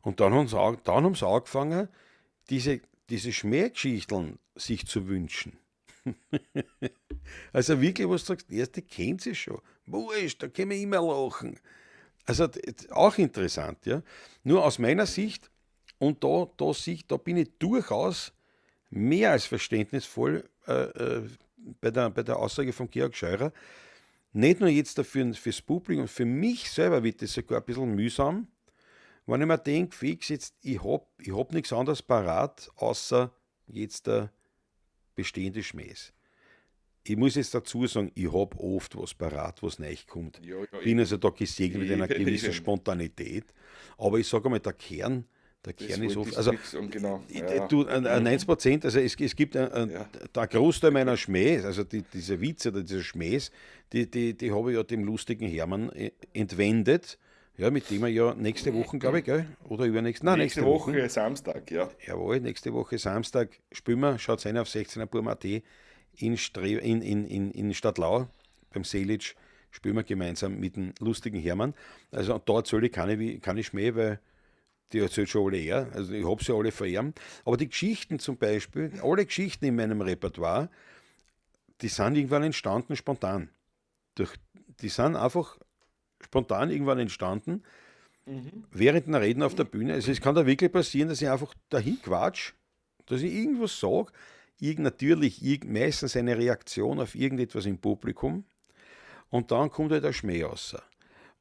Und dann haben sie angefangen, diese Schmähgeschichten sich zu wünschen. Also wirklich, was du sagst, die erste kennt sie schon. Wurscht, da können wir immer lachen. Also auch interessant, ja. Nur aus meiner Sicht, und da bin ich durchaus mehr als verständnisvoll bei der Aussage von Georg Scheurer, nicht nur jetzt dafür, fürs Publikum, für mich selber wird das sogar ein bisschen mühsam, wenn ich mir denke, fix, jetzt, ich hab nichts anderes parat, außer jetzt der bestehende Schmähs. Ich muss jetzt dazu sagen, ich hab oft was parat, was neu kommt. Ja, ja, bin also da gesegnet mit einer gewissen Spontanität. Aber ich sage einmal, der Kern ist oft. Also, genau, ja. Du, 90%, also es gibt der Großteil meiner Schmähs, also diese Witze oder diese Schmähs, die habe ich ja dem lustigen Hermann entwendet. Ja, mit dem wir ja nächste Woche, glaube ich, gell? Oder übernächste? Nein, nächste Woche Samstag, ja. Jawohl, nächste Woche Samstag spielen wir, schaut rein auf 16er.at in Stadlau beim Selic spielen wir gemeinsam mit dem lustigen Hermann. Also da erzähle ich keine Schmäh, weil die erzählt schon alle er. Also ich habe sie alle vererbt. Aber die Geschichten zum Beispiel, alle Geschichten in meinem Repertoire, die sind irgendwann entstanden spontan. Die sind einfach spontan irgendwann entstanden, während den Reden auf der Bühne. Also es kann da wirklich passieren, dass ich einfach dahin quatsch, dass ich irgendwas sage, natürlich meistens eine Reaktion auf irgendetwas im Publikum, und dann kommt halt der Schmäh raus.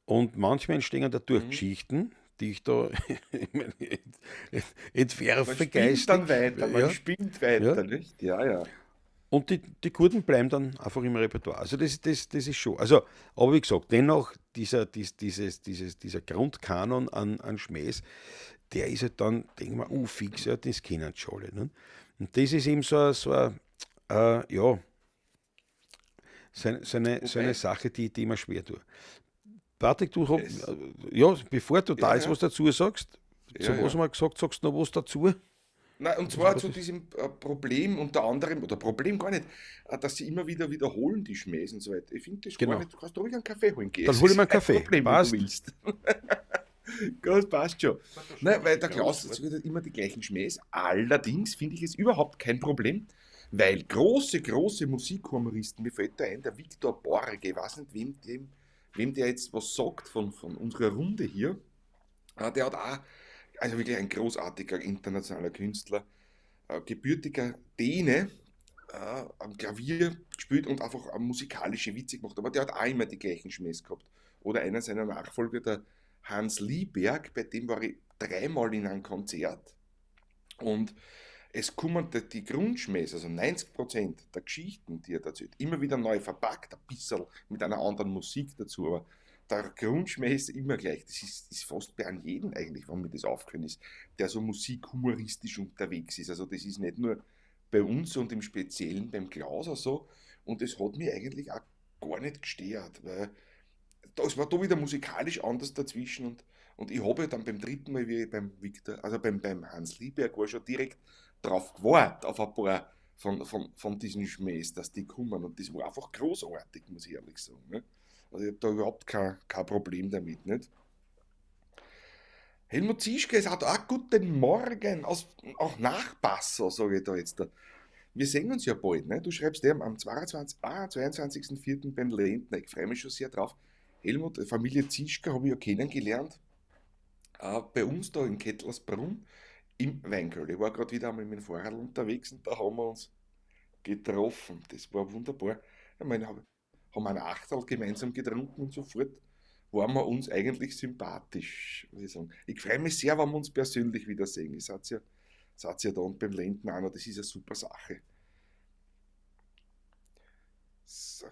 Und manchmal entstehen dadurch Geschichten, die ich da entwerfe. Man spinnt dann weiter, man spinnt weiter, ja. Nicht? Ja, ja. Und die Guten bleiben dann einfach im Repertoire. Also das ist schon. Also, aber wie gesagt, dennoch, dieser Grundkanon an Schmähs, der ist halt dann, denke ich mir, fix, ja, das kennen schon alle. Ne? Und das ist eben so eine Sache, die immer schwer tut. Patrick, du bevor du da jetzt was dazu sagst, zu was haben wir gesagt, sagst du noch was dazu? Nein, und zwar zu diesem Problem unter anderem, oder Problem gar nicht, dass sie immer wieder wiederholen, die Schmähs und so weiter. Ich finde das gar nicht, du kannst ruhig einen Kaffee holen gehen. Dann hol ich mir einen Kaffee. Problem, passt. Wenn du willst. Gut, passt schon. Nein, weil der Klaus sagt immer die gleichen Schmähs. Allerdings finde ich es überhaupt kein Problem, weil große, große Musikhumoristen, mir fällt da ein, der Viktor Borg, ich weiß nicht, wem der jetzt was sagt von unserer Runde hier, der hat auch, also wirklich ein großartiger internationaler Künstler, gebürtiger Däne, am Klavier gespielt und einfach musikalische Witze gemacht. Aber der hat auch immer die gleichen Schmähs gehabt. Oder einer seiner Nachfolger, der Hans Lieberg, bei dem war ich dreimal in einem Konzert. Und es kommen die Grundschmähs, also 90% der Geschichten, die er erzählt, immer wieder neu verpackt, ein bisschen mit einer anderen Musik dazu, aber der Grundschmäh ist immer gleich. Das ist fast bei einem jeden eigentlich, wenn mir das aufgefallen ist, der so musikhumoristisch unterwegs ist. Also das ist nicht nur bei uns und im Speziellen beim Klauser so. Und es hat mich eigentlich auch gar nicht gestört, weil es war da wieder musikalisch anders dazwischen und ich habe ja dann beim dritten Mal, wie ich beim Victor, also beim Hans Lieberg war schon direkt drauf gewartet, auf ein paar von diesen Schmähs, dass die kommen. Und das war einfach großartig, muss ich ehrlich sagen. Ne? Also ich habe da überhaupt kein Problem damit. Nicht? Helmut Zischke ist auch da. Guten Morgen, auch Nachpasser, sage ich da jetzt. Wir sehen uns ja bald. Ne? Du schreibst dem am 22.04. beim Lendner. Ich freue mich schon sehr drauf. Helmut, Familie Zischke habe ich ja kennengelernt. Bei uns da in Kettlersbrunn im Weinkeller. Ich war gerade wieder einmal mit dem Fahrrad unterwegs und da haben wir uns getroffen. Das war wunderbar. Ich meine, haben wir einen Achterl gemeinsam getrunken und sofort waren wir uns eigentlich sympathisch, muss ich sagen. Ich freue mich sehr, wenn wir uns persönlich wiedersehen. Ihr seid ja da und beim Lendner auch noch, das ist eine super Sache. So,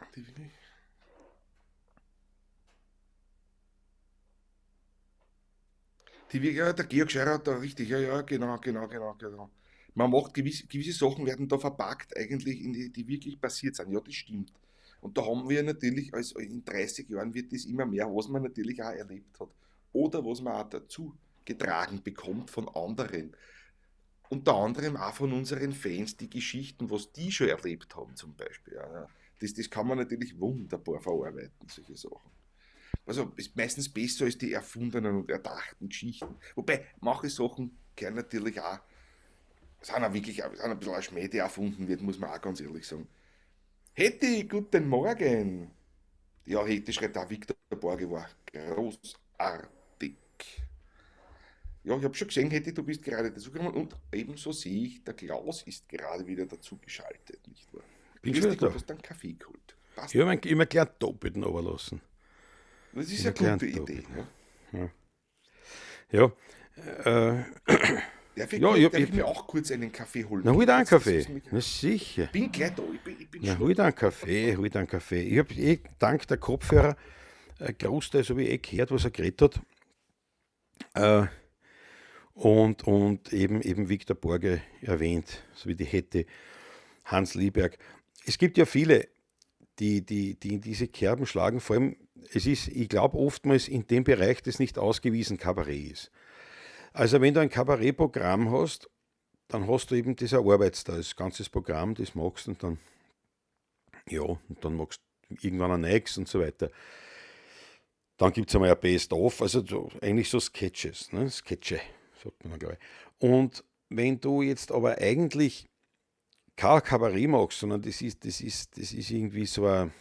ja, der Georg Scheurer hat da richtig, ja, genau. Man macht gewisse Sachen werden da verpackt eigentlich, in die wirklich passiert sind. Ja, das stimmt. Und da haben wir natürlich, also in 30 Jahren wird das immer mehr, was man natürlich auch erlebt hat. Oder was man auch dazu getragen bekommt von anderen. Unter anderem auch von unseren Fans, die Geschichten, was die schon erlebt haben zum Beispiel. Ja, das kann man natürlich wunderbar verarbeiten, solche Sachen. Also ist meistens besser als die erfundenen und erdachten Geschichten. Wobei, manche Sachen gehören natürlich auch, sind auch wirklich sind ein bisschen ein Schmäh, der erfunden wird, muss man auch ganz ehrlich sagen. Hetty, guten Morgen. Ja, Hetty schreibt auch, Victor Borge war großartig. Ja, ich habe schon gesehen, Hetty, du bist gerade dazugekommen und ebenso sehe ich, der Klaus ist gerade wieder dazugeschaltet, nicht wahr? Bin schon da. Du hast einen Kaffee geholt. Passt. Ich habe immer gleich doppelten runterlassen. Das ist eine gute Idee. Ja. Ja. Darf ich mir auch kurz einen Kaffee holen? Na, hol dir einen Kaffee. Na, sicher. Bin gleich da. Ich bin Na, hol dir einen Kaffee, hol dir einen Kaffee. Ich habe dank der Kopfhörer großteils habe ich gehört, was er geredet hat. Und eben Victor Borge erwähnt, so wie die Hetty, Hans Lieberg. Es gibt ja viele, die in diese Kerben schlagen, vor allem, es ist, ich glaube, oftmals in dem Bereich, das nicht ausgewiesen Kabarett ist. Also wenn du ein Kabarettprogramm hast, dann hast du eben das erarbeitest da, das ganze Programm, das machst und dann, ja, und dann machst du irgendwann ein neues und so weiter. Dann gibt es einmal ein Best-of, also so, eigentlich so Sketches, ne? Sketche, sagt man dann, glaube ich. Und wenn du jetzt aber eigentlich kein Kabarett machst, sondern das ist irgendwie so ein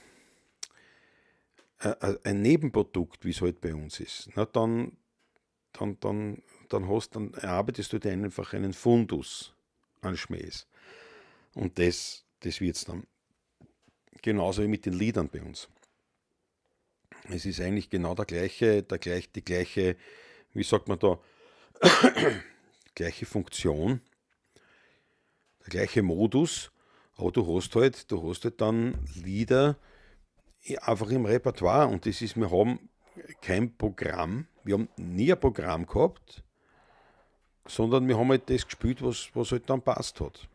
Nebenprodukt, wie es halt bei uns ist, na, dann erarbeitest du dir einfach einen Fundus an Schmähs. Und das wird es dann. Genauso wie mit den Liedern bei uns. Es ist eigentlich genau die gleiche, wie sagt man da, gleiche Funktion, der gleiche Modus, aber du hast halt dann Lieder einfach im Repertoire und das ist, wir haben kein Programm, wir haben nie ein Programm gehabt, sondern wir haben halt das gespielt, was halt dann passt hat.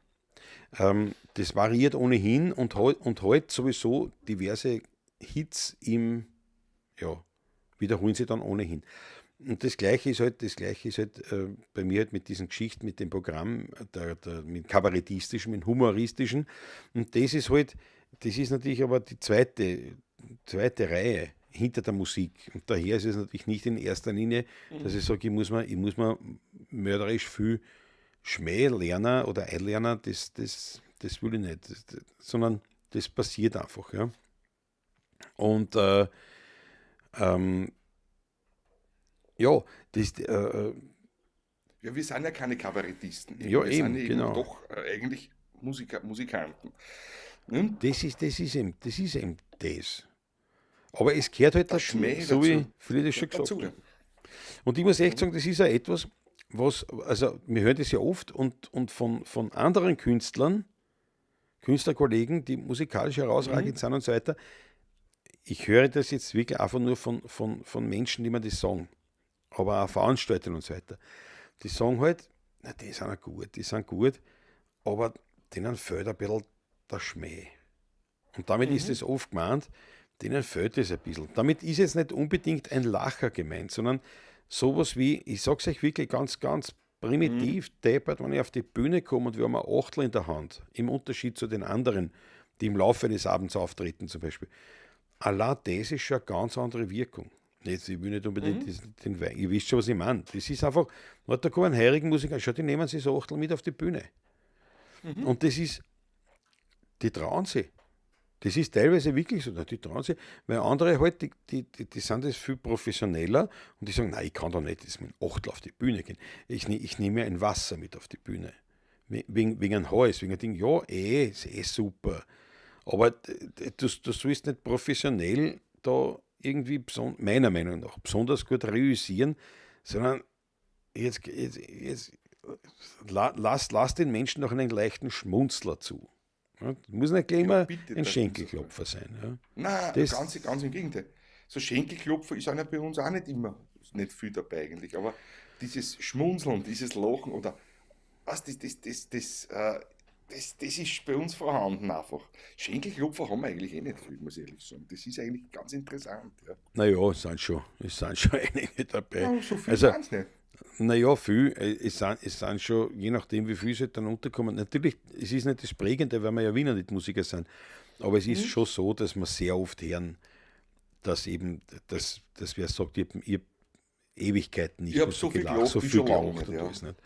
Das variiert ohnehin und halt sowieso diverse Hits wiederholen sie dann ohnehin. Und das Gleiche ist halt bei mir halt mit diesen Geschichten, mit dem Programm, mit kabarettistischen, mit humoristischen. Und das ist natürlich aber die zweite Reihe hinter der Musik. Und daher ist es natürlich nicht in erster Linie, dass ich sage, ich muss mir mörderisch viel Schmäh lernen oder einlernen, das will ich nicht, sondern das passiert einfach. Ja. Und ja, das. Ja, wir sind ja keine Kabarettisten. Ja, wir eben, sind ja genau. Doch eigentlich und Musiker, Musikanten. Ne? Das ist eben das. Aber es gehört halt Der dazu, Schmäh so wie dazu. viele das schon Gehört gesagt dazu. haben. Und ich muss echt sagen, das ist ja etwas, was, also wir hören das ja oft und von anderen Künstlern, Künstlerkollegen, die musikalisch herausragend sind und so weiter. Ich höre das jetzt wirklich einfach nur von Menschen, die mir das sagen, aber auch Veranstaltern und so weiter. Die sagen halt, na, die sind ja gut, die sind gut, aber denen fehlt ein bisschen der Schmäh. Und damit ist es oft gemeint, denen fehlt es ein bisschen. Damit ist jetzt nicht unbedingt ein Lacher gemeint, sondern sowas wie, ich sag's euch wirklich ganz, ganz primitiv, deppert, wenn ich auf die Bühne komme und wir haben ein Achtel in der Hand, im Unterschied zu den anderen, die im Laufe eines Abends auftreten zum Beispiel. Allein das ist schon eine ganz andere Wirkung. Jetzt, ich will nicht unbedingt den Wein, ihr wisst schon, was ich meine. Das ist einfach, da kommen heurigen Musiker, schau, die nehmen sich so Achtel mit auf die Bühne. Und das ist, die trauen sich. Das ist teilweise wirklich so, die trauen sich, weil andere halt, die sind das viel professioneller und die sagen, nein, ich kann da nicht das mit dem Achtel auf die Bühne gehen. Ich nehme ja ein Wasser mit auf die Bühne. Wegen einem Hals, wegen einem Ding, ja, ist eh super. Aber du sollst nicht professionell da irgendwie, meiner Meinung nach, besonders gut reüssieren, sondern jetzt lass den Menschen noch einen leichten Schmunzler zu. Ja, das muss nicht gleich immer bitte, ein das Schenkelklopfer sein. Ja. Nein, Das ganz im Gegenteil. So Schenkelklopfer ist auch bei uns auch nicht immer nicht viel dabei eigentlich, aber dieses Schmunzeln, dieses Lachen oder was, das ist bei uns vorhanden einfach. Schenkelklopfer haben wir eigentlich eh nicht viel, muss ich ehrlich sagen. Das ist eigentlich ganz interessant. Ja. Naja, es sind schon einige dabei. Ja, so viel Also, sind's nicht. Naja, viel. Es sind schon, je nachdem, wie viel sie dann unterkommen. Natürlich, es ist nicht das Prägende, weil wir ja Wiener nicht Musiker sind. Aber es ist schon so, dass wir sehr oft hören, dass eben, dass wer sagt, ich hab Ewigkeiten nicht Ich hab mehr so viel gelacht, gelacht so wie viel schon lange gelacht nicht, und ja. alles nicht.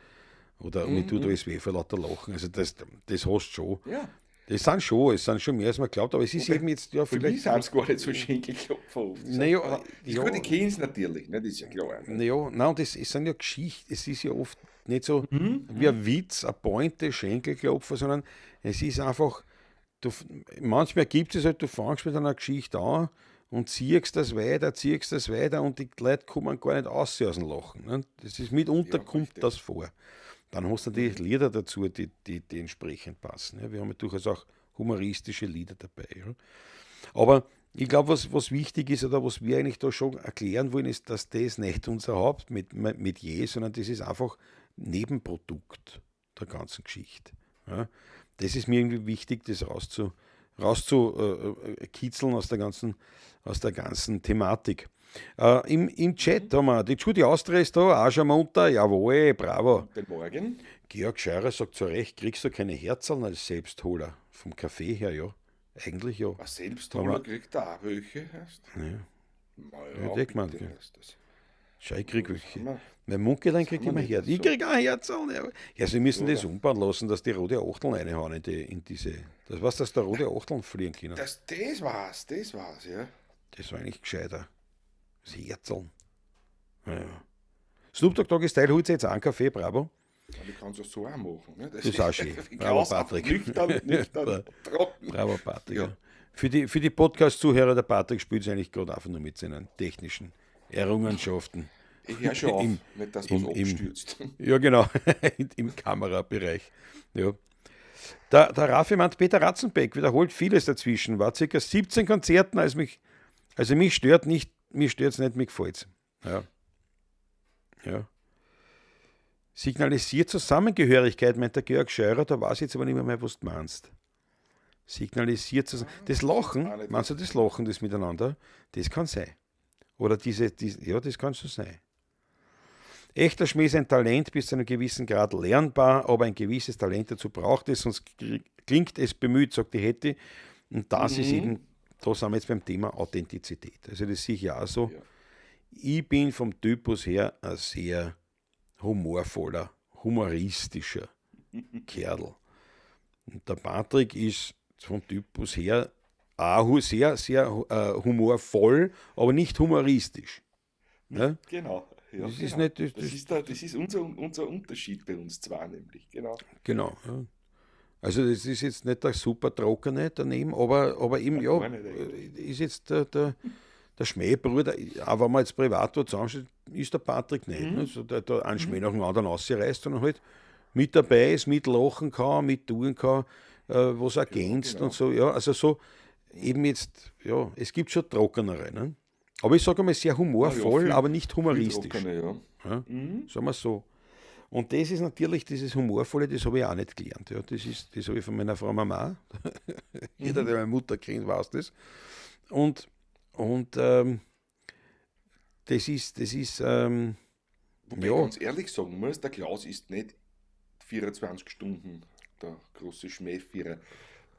Oder mir tut alles weh vor lauter Lachen. Also das hast du schon. Ja. Es sind schon mehr, als man glaubt, aber es ist Wobei, eben jetzt, ja, für mich vielleicht sind's gar nicht so Schenkelklopfer oft. Das sind Naja, aber das ja. Gute kennen's natürlich, ne? Das ist ja klar. Ne? Naja, nein, und es sind ja Geschichten, es ist ja oft nicht so wie ein Witz, eine Pointe, Schenkelklopfer, sondern es ist einfach, du, manchmal gibt es halt, du fängst mit einer Geschichte an und ziehst das weiter und die Leute kommen gar nicht aus dem Lachen. Ne? Das ist mitunter, Ja, kommt richtig. das vor. Dann hast du natürlich Lieder dazu, die entsprechend passen. Ja, wir haben ja durchaus auch humoristische Lieder dabei. Ja. Aber ich glaub, was wichtig ist oder was wir eigentlich da schon erklären wollen, ist, dass das nicht unser Hauptmetier, sondern das ist einfach Nebenprodukt der ganzen Geschichte. Ja. Das ist mir irgendwie wichtig, das rauszukitzeln aus der ganzen Thematik. Im Chat haben wir die Judy Austria ist da, auch schon munter, jawohl, bravo. Guten Morgen. Georg Scheurer sagt zu Recht, kriegst du keine Herzaln als Selbstholer? Vom Kaffee her, ja. Eigentlich ja. Ein Selbstholer Aber kriegt da auch welche. Erst. Ja. Na Ja, ja, ich mein, bitte, gell. erst das. Schau, ich krieg Das welche. haben wir. Mein Munkelein Das kriegt haben wir immer nicht Herz. Ich so. krieg auch Herzaln. Ja, ja, sie müssen Oder? das umbauen lassen, dass die rote Achteln reinhauen in diese. Das weißt, dass da rote Achteln fliegen können. Das war's, ja. Das war eigentlich gescheiter. Das Herzaln. Ja. Snoop Dogg Doggy Style holt sich jetzt auch einen Kaffee, bravo. Ja, du kannst das so auch machen. Ne? Das ist auch schön. Ich Bravo, kann's auch Patrick. Nüchtern, trocken. Bravo, Patrick. Ja. Ja. Für die Podcast-Zuhörer, der Patrick spielt es eigentlich gerade einfach nur mit seinen technischen Errungenschaften. Ich hör schon auf, nicht, dass was abstürzt. Ja, genau, im Kamerabereich. Ja. Der Raffi meint, Peter Ratzenbeck wiederholt vieles dazwischen, war circa 17 Konzerten, also mich stört nicht, mir stört's nicht, mir gefällt's. Ja. Ja. Signalisiert Zusammengehörigkeit, meint der Georg Scheurer, da weiß ich jetzt aber nicht mehr, was du meinst. Signalisiert zusammen. Das Lachen, auch nicht. meinst du das Lachen, das Miteinander, das kann sein. Oder diese, ja, das kann schon sein. Echter Schmäh ist ein Talent bis zu einem gewissen Grad lernbar, aber ein gewisses Talent dazu braucht es, sonst klingt es bemüht, sagt die Hetty. Und das ist eben, da sind wir jetzt beim Thema Authentizität. Also das sehe ich ja auch so. Ja. Ich bin vom Typus her ein sehr humorvoller, humoristischer Kerl. Und der Patrick ist vom Typus her auch sehr, sehr humorvoll, aber nicht humoristisch. Ne? Genau. Ja, Das ist genau. nicht, das, Das das ist, der, das ist unser Unterschied bei uns zwei nämlich, genau. Genau. Ja. Also das ist jetzt nicht der super trockene daneben, aber eben, ja, Gar nicht eigentlich. ist jetzt der Schmähbruder, auch wenn man jetzt privat dort zusammensteht, ist der Patrick nicht. Ne? So, der da einen Schmäh nach dem anderen rausreißt, sondern halt mit dabei ist, mitlachen kann, mittun kann, was ergänzt und so. Ja, also so eben jetzt, ja, es gibt schon trockenere. Ne? Aber ich sage einmal, sehr humorvoll, aber nicht Viel humoristisch. trockene, ja. Ja? Sagen wir so. Und das ist natürlich, dieses Humorvolle, das habe ich auch nicht gelernt. Ja, das habe ich von meiner Frau Mama. Jeder, der meine Mutter kennt, weiß das. Und das ist, das ist Wobei ja. ich ganz ehrlich sagen muss, der Klaus ist nicht 24 Stunden der große Schmähvierer,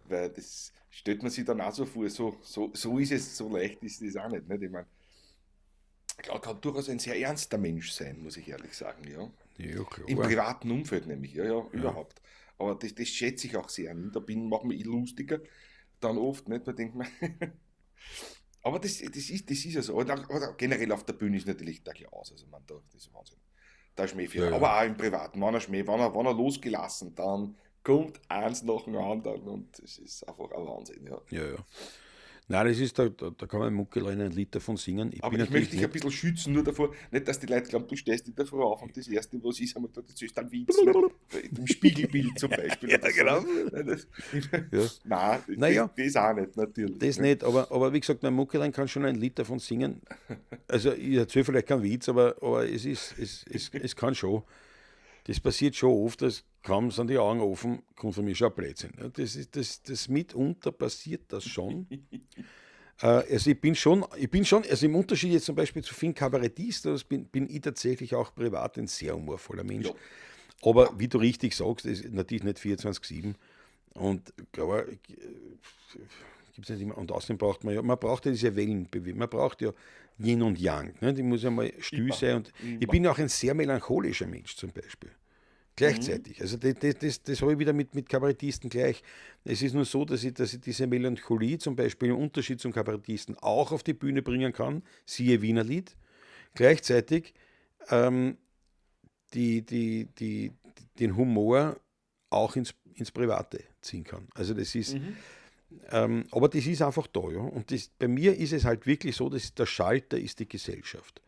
weil das stellt man sich dann auch so vor, so ist es, so leicht ist das auch nicht. Nicht? Ich mein, Klaus kann durchaus ein sehr ernster Mensch sein, muss ich ehrlich sagen. Ja. Ja, klar. Im privaten Umfeld nämlich, ja, ja, überhaupt. Aber das schätze ich auch sehr an ihm. Da macht man eh lustiger, dann oft, nicht? Man denkt mir, aber das ist ja so. Oder generell auf der Bühne ist natürlich der Klaus, also man, da, das ist Wahnsinn. Der Schmähführer. Aber auch im Privaten, wenn er Schmäh, wenn er, wenn er losgelassen, dann kommt eins nach dem anderen und das ist einfach ein Wahnsinn. Ja. Ja, ja. Nein, das ist, da, da, da kann man Muckelein ein Lied davon singen. Ich Aber bin ich möchte natürlich dich ein nicht bisschen schützen, nur davor, nicht, dass die Leute glauben, du stehst in der Früh auf und das Erste, was ist, einmal, das ist ein Witz, ne? Im Spiegelbild zum Beispiel. Ja, oder so, genau. ne? Nein, das, Ja. nein, das, Naja. das auch nicht, natürlich. Das ne? nicht, aber wie gesagt, mein Muckelein kann schon ein Lied davon singen. Also ich erzähle vielleicht keinen Witz, aber es kann schon. Das passiert schon oft, dass kaum sind die Augen offen, kommt für mich schon ein Blödsinn. Ja, das ist, das, das mitunter passiert das schon. Also ich bin schon, ich bin schon, also im Unterschied jetzt zum Beispiel zu vielen Kabarettisten, das bin ich tatsächlich auch privat ein sehr humorvoller Mensch. Aber wie du richtig sagst, ist natürlich nicht 24/7. Und klar, gibt's nicht immer. Und außerdem braucht man ja, man braucht ja diese Wellenbewegung, man braucht ja Yin und Yang. Ne? Die muss ja mal still sein. Und ich bin auch ein sehr melancholischer Mensch zum Beispiel. Gleichzeitig. Also das habe ich wieder mit Kabarettisten gleich. Es ist nur so, dass ich diese Melancholie zum Beispiel im Unterschied zum Kabarettisten auch auf die Bühne bringen kann, siehe Wienerlied. Gleichzeitig den Humor auch ins Private ziehen kann. Also das ist, aber das ist einfach da, ja. Und das, bei mir ist es halt wirklich so, dass der Schalter ist die Gesellschaft.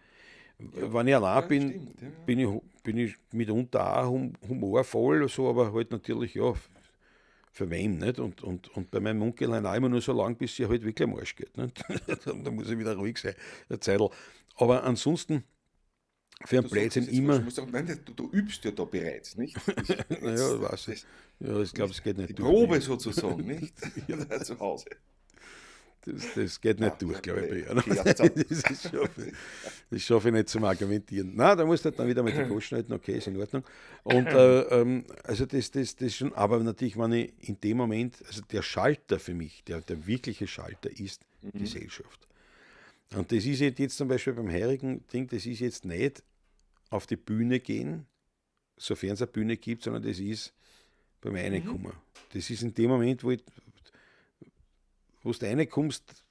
Wenn ich allein bin, bin ich mitunter auch humorvoll, so, aber halt natürlich, ja, für wem, nicht? Und bei meinem Munkelein auch immer nur so lang, bis sie halt wirklich am Arsch geht. Nicht? Da muss ich wieder ruhig sein, eine Zeitl. Aber ansonsten, für einen Du sagst Blödsinn jetzt was, immer. du musst sagen, nein, du übst ja da bereits, nicht? Das ist Naja, weiß ich. das Ja, ich glaub, es geht nicht Die durch. Probe sozusagen, nicht? Ja. Zu Hause. Das geht nicht Ja, durch, ja, glaub ich, bei nee, ihr. die hat es Das ist schon viel, das schaffe ich nicht zum Argumentieren. Nein, da musst du halt dann wieder mit dem Coach schneiden, okay, ist in Ordnung. Und also das, das, das schon, aber natürlich, wenn ich in dem Moment, also der Schalter für mich, der wirkliche Schalter ist Gesellschaft. Und das ist jetzt zum Beispiel beim heurigen Ding, das ist jetzt nicht auf die Bühne gehen, sofern es eine Bühne gibt, sondern das ist beim Reinkommen. Das ist in dem Moment, wo du reinkommst,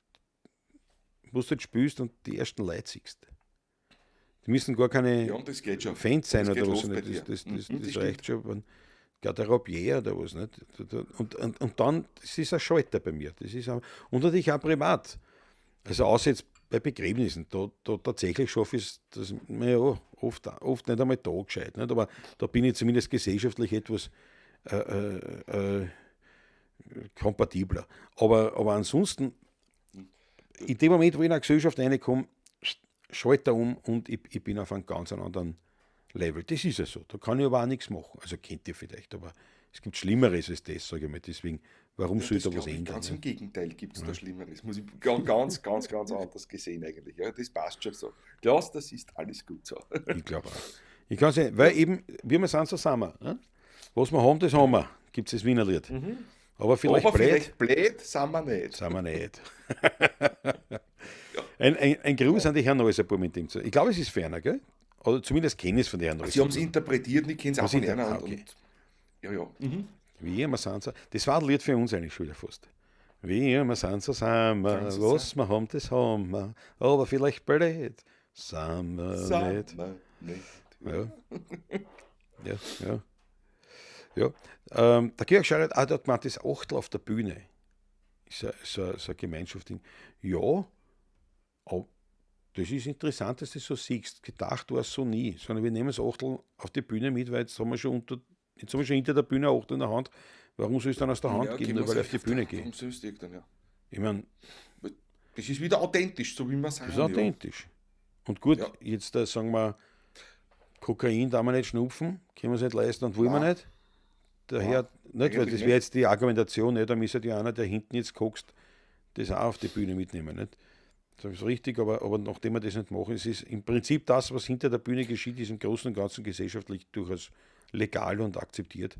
wo du halt spielst und die ersten Leute siehst. Die müssen gar keine Ja, und das geht schon. Fans sein Das oder geht was. los bei Das dir. das Das reicht stimmt. schon. Wenn Garderobier oder was, nicht? Und dann, das ist ein Schalter bei mir. Das ist ein, und natürlich auch privat. Also außer jetzt bei Begräbnissen, da tatsächlich schaffe ich es, dass man ja oft nicht einmal da gescheit, nicht? Aber da bin ich zumindest gesellschaftlich etwas kompatibler. Aber ansonsten, in dem Moment, wo ich in eine Gesellschaft reinkomme, schalte er um und ich bin auf einem ganz anderen Level. Das ist ja so. Da kann ich aber auch nichts machen. Also kennt ihr vielleicht, aber es gibt Schlimmeres als das, sage ich mal. Deswegen, warum Ja, soll ich das da was glaub ich, ändern, ganz ne? im Gegenteil gibt's da Schlimmeres. Muss ich ganz, ganz, ganz anders gesehen eigentlich. Ja, das passt schon so. Klaus, das ist alles gut so. Ich glaub auch. Ich kann's nicht, weil eben, wir sind zusammen. Ne? Was wir haben, das haben wir. Gibt's das Wienerlied. Aber vielleicht Aber blöd. vielleicht blöd sind wir nicht. Sind wir nicht. Ein Gruß an die Herren Neuserbur mit dem zu. Ich glaube, es ist ferner, gell? Oder zumindest kenne ich es von den Herren Sie haben's Neuserbur. interpretiert, ich kenn's auch Haben's von einer. okay. Und, ja, ja. Wie immer sind sie. Das war ein Lied für uns eigentlich schon wieder fast. Wie immer sind sie zusammen, Sind sie was wir haben, das haben wir. Aber vielleicht blöd sind wir Sind nicht. wir nicht. Ja. Ja, ja. Ja. Der Georg Scheurer hat auch gemeint, das Achtel auf der Bühne ist so ein Gemeinschaftsding. Ja, aber das ist interessant, dass du das so siehst. Gedacht war es so nie, sondern wir nehmen das Achtel auf die Bühne mit, weil jetzt haben wir schon, jetzt haben wir schon hinter der Bühne ein Achtel in der Hand. Warum soll ich es dann aus der Hand Ja, geben, geben nur wir's weil ich auf die auf Bühne der- gehe? Warum soll's dir dann, ja. Ich meine, Das ist wieder authentisch, so wie wir sind. das ist authentisch. Und gut, Ja. jetzt sagen wir, Kokain darf man nicht schnupfen, können wir es nicht leisten und wollen wir Nein. nicht. Daher, nicht, weil eigentlich das nicht. wäre jetzt die Argumentation, nicht? Da müsste ja einer, der hinten jetzt kokst, das auch auf die Bühne mitnehmen. Nicht? Das ist richtig, aber nachdem wir das nicht machen, es ist im Prinzip das, was hinter der Bühne geschieht, ist im Großen und Ganzen gesellschaftlich durchaus legal und akzeptiert.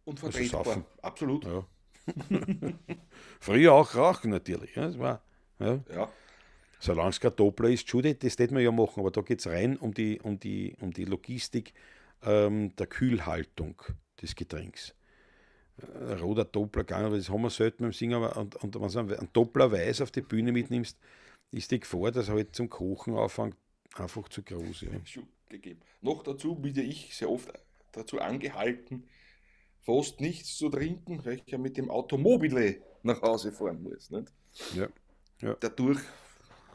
Und Also vertretbar. saufen. Absolut. Ja. Früher auch rauchen natürlich. Ja, das war, ja. Ja. Solange es kein Doppler ist, Judy, das hätte man ja machen, aber da geht es rein um die Logistik der Kühlhaltung des Getränks. Roter Doppler gegangen, aber das haben wir selten beim Singen, aber und wenn du einen Doppler weiß auf die Bühne mitnimmst, ist die Gefahr, dass er halt zum Kochen anfängt, einfach zu groß. Ja. Schon gegeben. Noch dazu bin ja ich sehr oft dazu angehalten, fast nichts zu trinken, weil ich ja mit dem Automobile nach Hause fahren muss. Nicht? Ja. Ja. Dadurch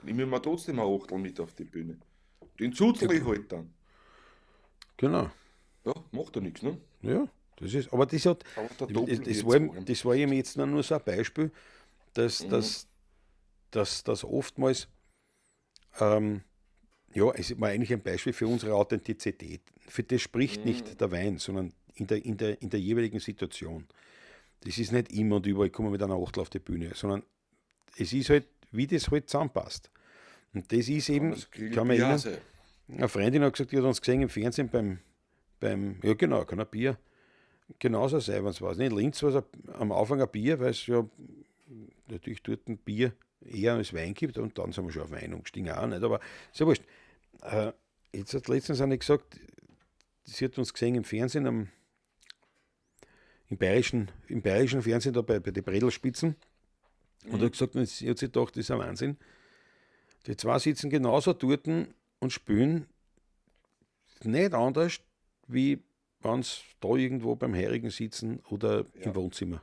nehme ich mir trotzdem ein Achtel mit auf die Bühne. Den zuzel ich halt dann. Genau. Ja, macht ja nichts, ne? Ja, das ist, aber das hat, Aber der das, Doppel das, wird's war, warm. das war eben jetzt nur so ein Beispiel, dass oftmals, ja, es war eigentlich ein Beispiel für unsere Authentizität. Für das spricht nicht der Wein, sondern in der jeweiligen Situation. Das ist nicht immer und überall kommen wir mit einer Achtel auf die Bühne, sondern es ist halt, wie das halt zusammenpasst. Und das ist eben, Das kann man Grillbier erinnern, sein. eine Freundin hat gesagt, die hat uns gesehen im Fernsehen beim ja genau, kann ein Bier genauso sein, wenn es war. Nicht in Linz war es am Anfang ein Bier, weil es ja natürlich dort ein Bier eher als Wein gibt und dann sind wir schon auf Wein umgestiegen auch nicht, aber ist ja wurscht. Jetzt hat letztens eine gesagt, sie hat uns gesehen im Fernsehen, im bayerischen Fernsehen, da bei den Bredelspitzen und hat gesagt, und sie hat sich gedacht, das ist ein Wahnsinn. Die zwei sitzen genauso dort und spielen nicht anders, wie wenn sie da irgendwo beim Heurigen sitzen oder im Wohnzimmer.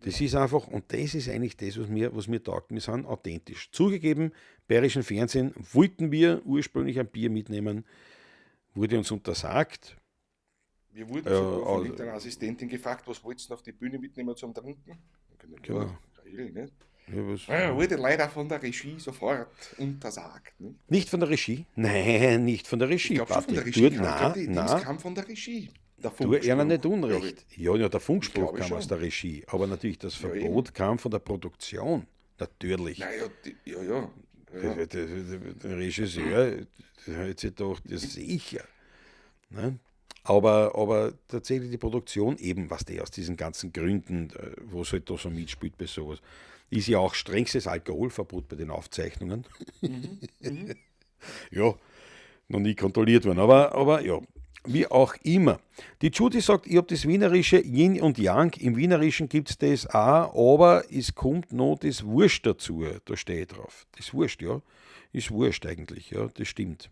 Das ist einfach, und das ist eigentlich das, was mir taugt. Wir sind authentisch. Zugegeben, bayerischen Fernsehen wollten wir ursprünglich ein Bier mitnehmen, wurde uns untersagt. Wir wurden Ja, sogar von also- irgendeiner Assistentin gefragt, was wolltest du denn auf die Bühne mitnehmen zum Trinken? Genau. Ja, geil, nicht? Ja, was, Ja, wurde leider von der Regie sofort untersagt. Nicht? Nicht von der Regie? Nein, nicht von der Regie. Ich glaube schon von der Patrick. Regie. Du, kam. Ich glaub, die nein, Dings nein, kam von der Regie. Der tu einer nicht Funkspruch, glaub Unrecht. Ja, ja, der Funkspruch Ich glaube kam schon. aus der Regie, aber natürlich das Ja, Verbot kam von der Produktion. Natürlich. Ich. Naja, die, ja, ja. Ja. Der Regisseur, der hat sich gedacht, das ist sicher. Ne? Aber tatsächlich die Produktion eben, was die aus diesen ganzen Gründen, wo es halt da so mitspielt bei sowas, ist ja auch strengstes Alkoholverbot bei den Aufzeichnungen. Ja, noch nie kontrolliert worden, aber ja, wie auch immer. Die Judy sagt, ich habe das wienerische Yin und Yang. Im Wienerischen gibt es das auch, aber es kommt noch das Wurst dazu. Da stehe ich drauf. Das Wurst, ja. Ist Wurscht eigentlich, ja, das stimmt.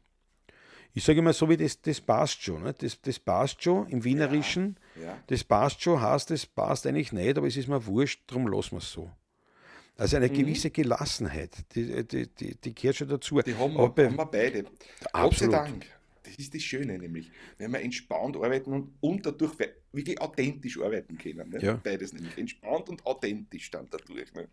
Ich sage immer so, wie das, das passt schon. Ne? Das passt schon im Wienerischen. Ja. Das passt schon, heißt, das passt eigentlich nicht, aber es ist mir wurscht, darum lassen wir es so. Also eine gewisse Gelassenheit, die gehört schon dazu. Die haben Aber wir, haben wir beide. Gott sei Absolut. Dank. Das ist das Schöne nämlich, wenn wir entspannt arbeiten und dadurch wirklich authentisch arbeiten können. Ne? Ja. Beides nämlich. Entspannt und authentisch dann dadurch. Ne?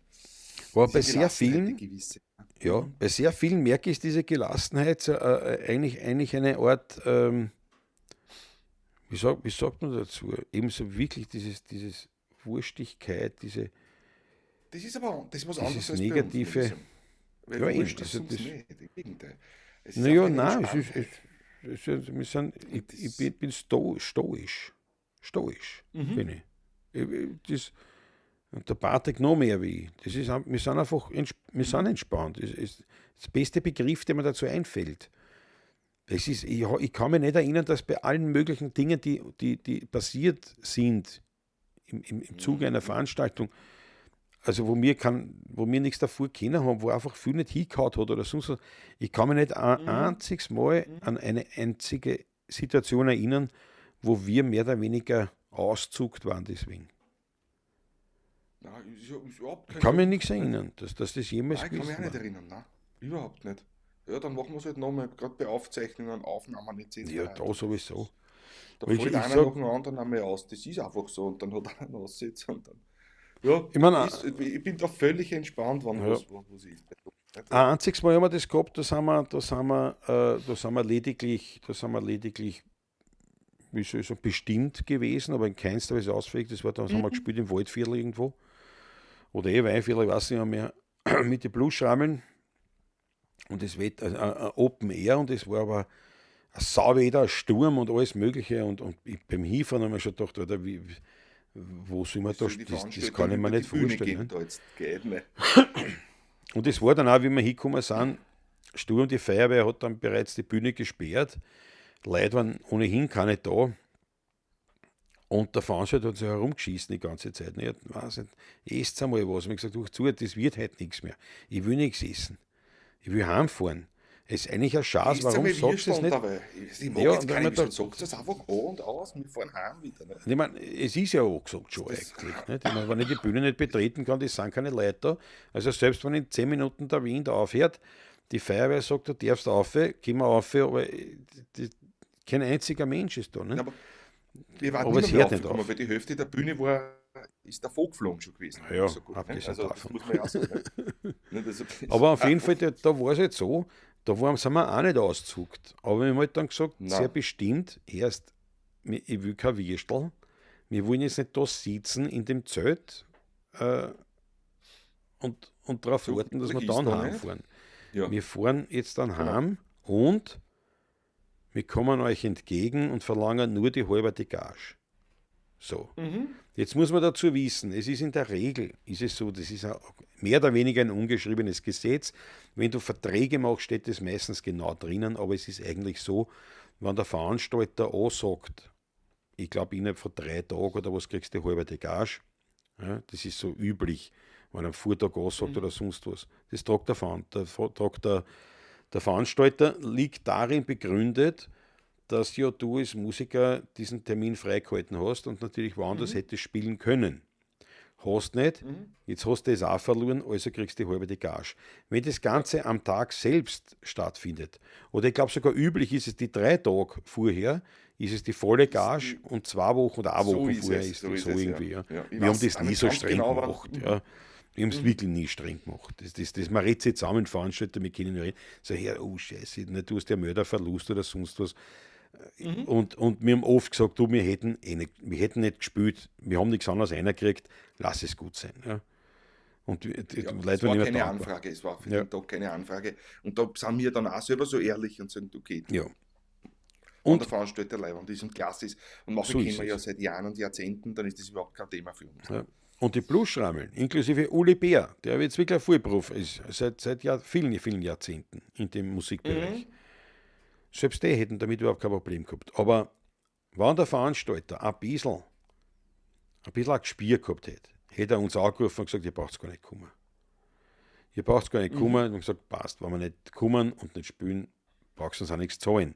Aber bei Diese sehr Gelassenheit, vielen, die gewisse. ja, bei sehr vielen merke ich diese Gelassenheit eigentlich eine Art, wie sagt man dazu? Eben so wirklich dieses Wurstigkeit, diese, Das ist aber das ist was Dieses anderes als bei uns, Negative. muss ich sagen. Weil Ja, eben, wurscht ist also uns das- nicht, im Gegenteil. Es ist Naja, einfach eine nein, es ist, Entspanntheit. es, wir sind, ich Das- bin stoisch. Stoisch bin ich. Das, und der Patrick noch mehr wie ich. Das ist, wir sind einfach wir sind entspannt. Das ist das beste Begriff, der mir dazu einfällt. Das ist, ich kann mich nicht erinnern, dass bei allen möglichen Dingen, die passiert sind im Zuge einer Veranstaltung, also wo wir nichts davor kennen haben, wo einfach viel nicht hingehauen hat oder sonst was. Ich kann mich nicht ein einziges Mal an eine einzige Situation erinnern, wo wir mehr oder weniger auszuckt waren deswegen. Nein, ist überhaupt Ich kein kann mich Grund. nichts erinnern, dass das jemals Nein, ich kann mich gewesen auch nicht war. erinnern, nein, überhaupt nicht. Ja, dann machen wir es halt nochmal, gerade bei Aufzeichnungen, Aufnahmen etc. Ja, da sowieso. Da Ich, fällt ich einer sag, nach dem anderen einmal aus. Das ist einfach so. Und dann hat einer einen Aussetzer und dann. Ja, ich meine, ist, ich bin da völlig entspannt, wann ja, was ist. ein einziges Mal haben wir das gehabt, da sind wir lediglich, wie soll ich sagen, bestimmt gewesen, aber in keinster Weise ausfällig. Das war, da haben wir gespielt im Waldviertel irgendwo. Oder eh Weinviertel, ich weiß nicht mehr, mit den Bluesschrammeln. Und es Wetter, also, Open Air und es war aber ein Sauwetter, ein Sturm und alles Mögliche. Und ich, beim Hinfahren haben wir schon gedacht, Alter, wo soll man Wie da, soll die das kann Veranstaltung ich mir über die nicht Bühne vorstellen. gehen? Ne? Da jetzt geht nicht. Und es war dann auch, wie wir hingekommen sind, Sturm, die Feuerwehr hat dann bereits die Bühne gesperrt. Leute waren ohnehin keine da. Und der Veranstalter hat sich herumgeschissen die ganze Zeit. Ich weiß nicht, esst einmal was. Und ich gesagt, du, zu, das wird heute nichts mehr. Ich will nichts essen. Ich will heimfahren. Es ist eigentlich ein Schatz, Esst warum einmal sagst du das Würsteln nicht? dabei. Ich mag Ja, jetzt und dann keine haben wir Würsteln. Sagt das einfach an und aus. Wir fahren heim wieder. Ne? Ich meine, es ist ja auch gesagt schon Das, eigentlich. Nicht? Ich meine, wenn ich die Bühne nicht betreten kann, das sind keine Leute da. Also selbst wenn in 10 Minuten der Wind aufhört, die Feuerwehr sagt, du darfst auf, geh mal auf, aber kein einziger Mensch ist da. Na, Nicht? aber wir waren Aber nicht es mehr hört nicht aufgekommen, auf. weil die Hälfte der Bühne war, ist davon geflogen schon gewesen. Ja, So gut, ne? abgesehen Also das davon. muss man ja auch sagen. Ne? Ne, das, Aber auf jeden Fall, da war es halt so, da sind wir auch nicht ausgezuckt. Aber wir haben halt dann gesagt, sehr Nein. bestimmt, erst, ich will kein Würstel, wir wollen jetzt nicht da sitzen in dem Zelt und darauf So warten, dass wir ist dann da nicht. heimfahren. Ja, Wir fahren jetzt dann genau. heim und wir kommen euch entgegen und verlangen nur die halbe Gage. So. Jetzt muss man dazu wissen, es ist in der Regel, ist es so, das ist auch mehr oder weniger ein ungeschriebenes Gesetz. Wenn du Verträge machst, steht das meistens genau drinnen, aber es ist eigentlich so, wenn der Veranstalter auch sagt, ich glaube innerhalb von 3 Tagen oder was kriegst du die halbe Gage, ja, das ist so üblich, wenn am Vortag ansagt oder sonst was. Das tragt der Veranstalter, liegt darin begründet, dass ja du als Musiker diesen Termin freigehalten hast und natürlich woanders hättest spielen können. Hast nicht, jetzt hast du es auch verloren, also kriegst du die halbe Gage. Wenn das Ganze am Tag selbst stattfindet, oder ich glaube sogar üblich ist es die 3 Tage vorher, ist es die volle Gage und 2 Wochen oder eine So Woche ist vorher es, ist so die ist so es, ja. irgendwie. Ja. Ja, ich Wir haben weiß das auch nie nicht so ganz streng genau, aber- gemacht. Ja. Wir haben es wirklich nie streng gemacht. Das, man redet sich zusammen, Veranstalter, wir können reden. So, her, oh Scheiße, ne, du hast ja Mörderverlust oder sonst was. Und wir haben oft gesagt, du, wir hätten eh nicht, wir hätten nicht gespielt, wir haben nichts anderes reingekriegt, lass es gut sein. Ja. Und die Ja, Leute es waren war immer keine dankbar. Anfrage, es war für Ja. den Tag keine Anfrage. Und da sind wir dann auch selber so ehrlich und sagen, okay, Ja. und Und der Veranstalter leiwand ist und klasse ist. Und manche So kennen ist wir ja es. seit Jahren und Jahrzehnten, dann ist das überhaupt kein Thema für uns. Ja. Und die Bluesschrammeln, inklusive Uli Bär, der jetzt wirklich ein Vollprof ist, seit Jahr, vielen, vielen Jahrzehnten in dem Musikbereich. Selbst die hätten damit überhaupt kein Problem gehabt. Aber wenn der Veranstalter ein bisschen ein Gespür gehabt hätte, hätte er uns angerufen und gesagt, ihr braucht gar nicht kommen. Ihr braucht gar nicht kommen. Und gesagt, passt, wenn wir nicht kommen und nicht spielen, brauchst du uns auch nichts zahlen.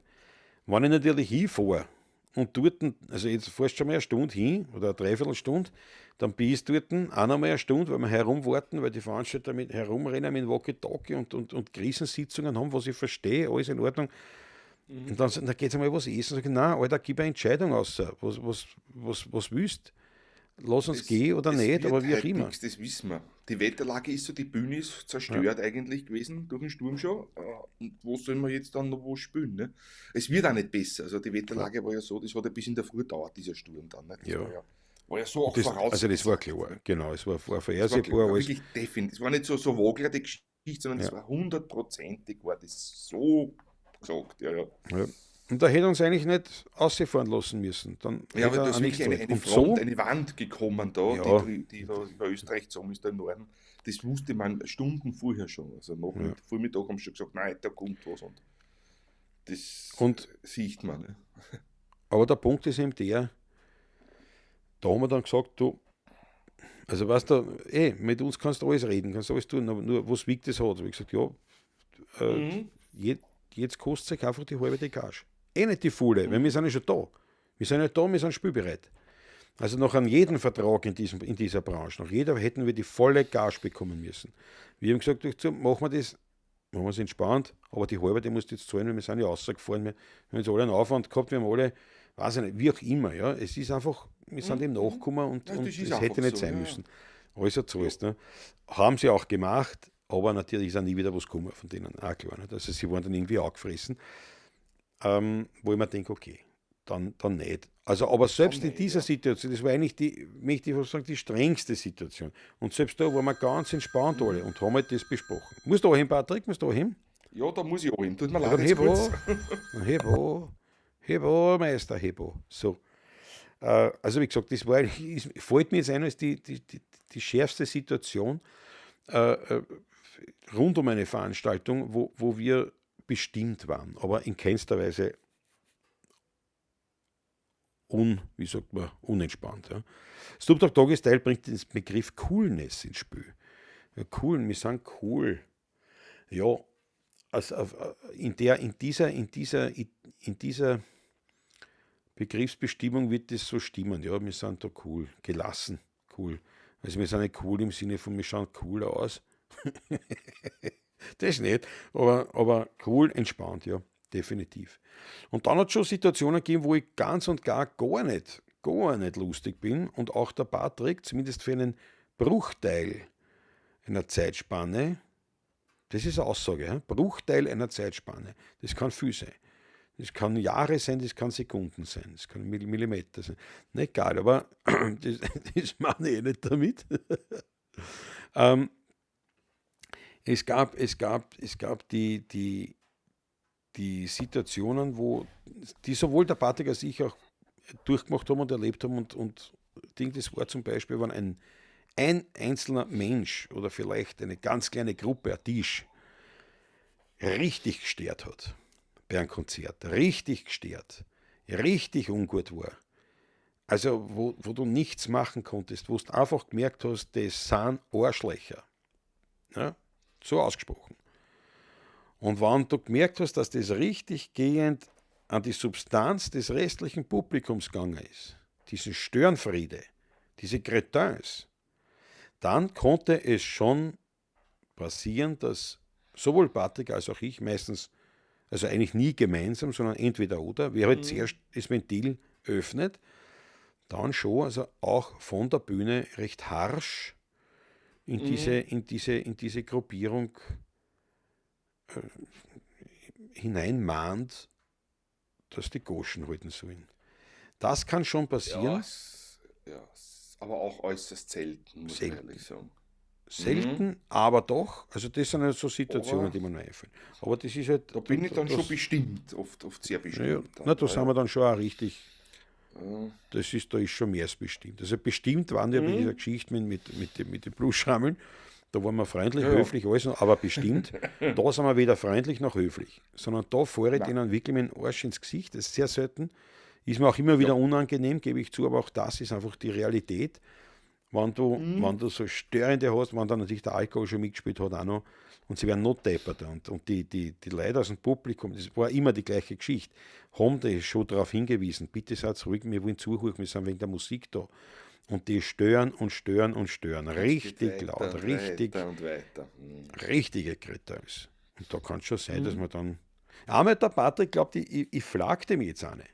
Wenn ich natürlich hinfahre und dort, also jetzt fährst du schon mal eine Stunde hin oder eine Dreiviertelstunde, dann bist du dort auch noch mal eine Stunde, weil wir herumwarten, weil die Veranstalter mit herumrennen mit Walkie-Talkie und Krisensitzungen haben, was ich verstehe, alles in Ordnung. Und dann geht's einmal was essen. Sag ich, nein, Alter, gib eine Entscheidung aus. Was willst? Lass uns gehen oder es nicht, wird aber wie auch heute immer. Nix, das wissen wir. Die Wetterlage ist so, die Bühne ist zerstört eigentlich gewesen durch den Sturm schon. Und wo sollen wir jetzt dann noch wo spielen? Ne? Es wird auch nicht besser. Also die Wetterlage war ja so, das hat ja bis in der Früh gedauert, dieser Sturm dann. Ne? Das war ja so auch Das, also das war vorausgesagt. klar, genau, es war Das war vorhersehbar klar, alles. wirklich definitiv. Es war nicht so wogler die Geschichte, sondern es war hundertprozentig, war das so gesagt. Ja, ja. Ja. Und da hätte uns eigentlich nicht ausfahren lassen müssen. Dann Ja, hätte aber er da auch ist nichts wirklich eine, gezahlt. eine Und Front, so, eine Wand gekommen da, Ja. die da über Österreich gezogen ist, da im Norden. Das wusste man Stunden vorher schon. Also nach Ja. Vormittag haben sie schon gesagt, nein, da kommt was und das sieht man. Ne? Aber der Punkt ist eben der, da haben wir dann gesagt, du, also weißt du, mit uns kannst du alles reden, kannst du alles tun, aber nur was wiegt das hat. Habe ich gesagt, ja, jetzt kostet es einfach die halbe Gage. Eh nicht die volle, weil wir sind ja schon da. Wir sind ja da, wir sind spielbereit. Also noch an jedem Vertrag in dieser Branche, nach jeder hätten wir die volle Gage bekommen müssen. Wir haben gesagt, machen wir das, machen wir es entspannt, aber die halbe, die musst du jetzt zahlen, weil wir sind ja rausgefahren, wir haben jetzt alle einen Aufwand gehabt, wir haben alle, weiß ich nicht, wie auch immer, ja, es ist einfach, wir sind dem nachgekommen und, Ja, und das ist es einfach hätte nicht so, sein ja. müssen. Also zahlst, ne? Haben sie auch gemacht, aber natürlich ist auch nie wieder was gekommen von denen, auch klar, nicht? Also sie waren dann irgendwie angefressen, wo ich mir denke, okay, dann nicht. Also, aber selbst in nicht, dieser ja. Situation, das war eigentlich die, möchte ich fast sagen, die strengste Situation. Und selbst da waren wir ganz entspannt alle und haben halt das besprochen. Musst du auch hin, Patrick? Musst du auch hin? Ja, da muss ich auch hin. Tut mir Ja, leid, dann jetzt heb kurz. an. Dann heb an. Heb an, Meister, heb an. So. Also wie gesagt, das war eigentlich, ist, fällt mir jetzt ein als die schärfste Situation rund um eine Veranstaltung, wo wir bestimmt waren, aber in keinster Weise wie sagt man, unentspannt. Ja. Snoop Dogg Doggy Style bringt den Begriff Coolness ins Spiel. Ja, cool, wir sind cool. Ja, also auf, in der, in dieser, in dieser, in dieser Begriffsbestimmung wird das so stimmen. Ja, wir sind da cool, gelassen, cool. Also wir sind nicht cool im Sinne von, wir schauen cool aus. Das nicht, aber cool, entspannt, ja, definitiv. Und dann hat es schon Situationen gegeben, wo ich ganz und gar gar nicht lustig bin und auch der Patrick, zumindest für einen Bruchteil einer Zeitspanne, das ist eine Aussage, ja? Bruchteil einer Zeitspanne, das kann viel sein. Das kann Jahre sein, das kann Sekunden sein, das kann Millimeter sein. Na, egal, aber das meine ich eh nicht damit. Es gab die Situationen, wo die sowohl der Patrick als ich auch durchgemacht haben und erlebt haben und Ding, das war zum Beispiel, wenn ein einzelner Mensch oder vielleicht eine ganz kleine Gruppe, ein Tisch, richtig gestört hat bei einem Konzert, richtig gestört, richtig ungut war. Also, wo du nichts machen konntest, wo du einfach gemerkt hast, das sind Arschlöcher. Ja, so ausgesprochen. Und wenn du gemerkt hast, dass das richtig gehend an die Substanz des restlichen Publikums gegangen ist, diesen Störenfriede, diese Cretins, dann konnte es schon passieren, dass sowohl Patrick als auch ich meistens, also eigentlich nie gemeinsam, sondern entweder oder, wer halt zuerst das Ventil öffnet, dann schon, also auch von der Bühne recht harsch in diese Gruppierung hineinmahnt, dass die Goschen halten sollen. Das kann schon Ja, passieren. ja, aber auch äußerst selten, muss man Selten. ehrlich sagen. Selten, aber doch. Also das sind halt so Situationen, Aber die mir noch einfallen. Aber das ist halt. Da bin ich dann das, schon bestimmt, oft sehr Ja, bestimmt. Dann, na, da sind ja. wir dann schon auch richtig. Ja. Da ist schon mehr als bestimmt. Also bestimmt waren wir bei dieser Geschichte mit den Bluesschrammeln. Da waren wir freundlich, höflich, alles, aber bestimmt. Da sind wir weder freundlich noch höflich, sondern da fahre ich denen wirklich mit dem Arsch ins Gesicht. Das ist sehr selten. Ist mir auch immer wieder unangenehm, gebe ich zu, aber auch das ist einfach die Realität. Wenn du so Störende hast, wenn dann natürlich der Alkohol schon mitgespielt hat auch noch, und sie werden noch depperter. Und die Leute aus dem Publikum, das war immer die gleiche Geschichte, haben die schon darauf hingewiesen, bitte seid ruhig, wir wollen zuhören, wir sind wegen der Musik da. Und die stören und stören und stören. Richtig Geht laut, weiter und richtig, weiter und weiter. Richtige Cretins. Und da kann es schon sein, dass man dann. Einmal hat der Patrick glaubt, ich flag dem jetzt eine.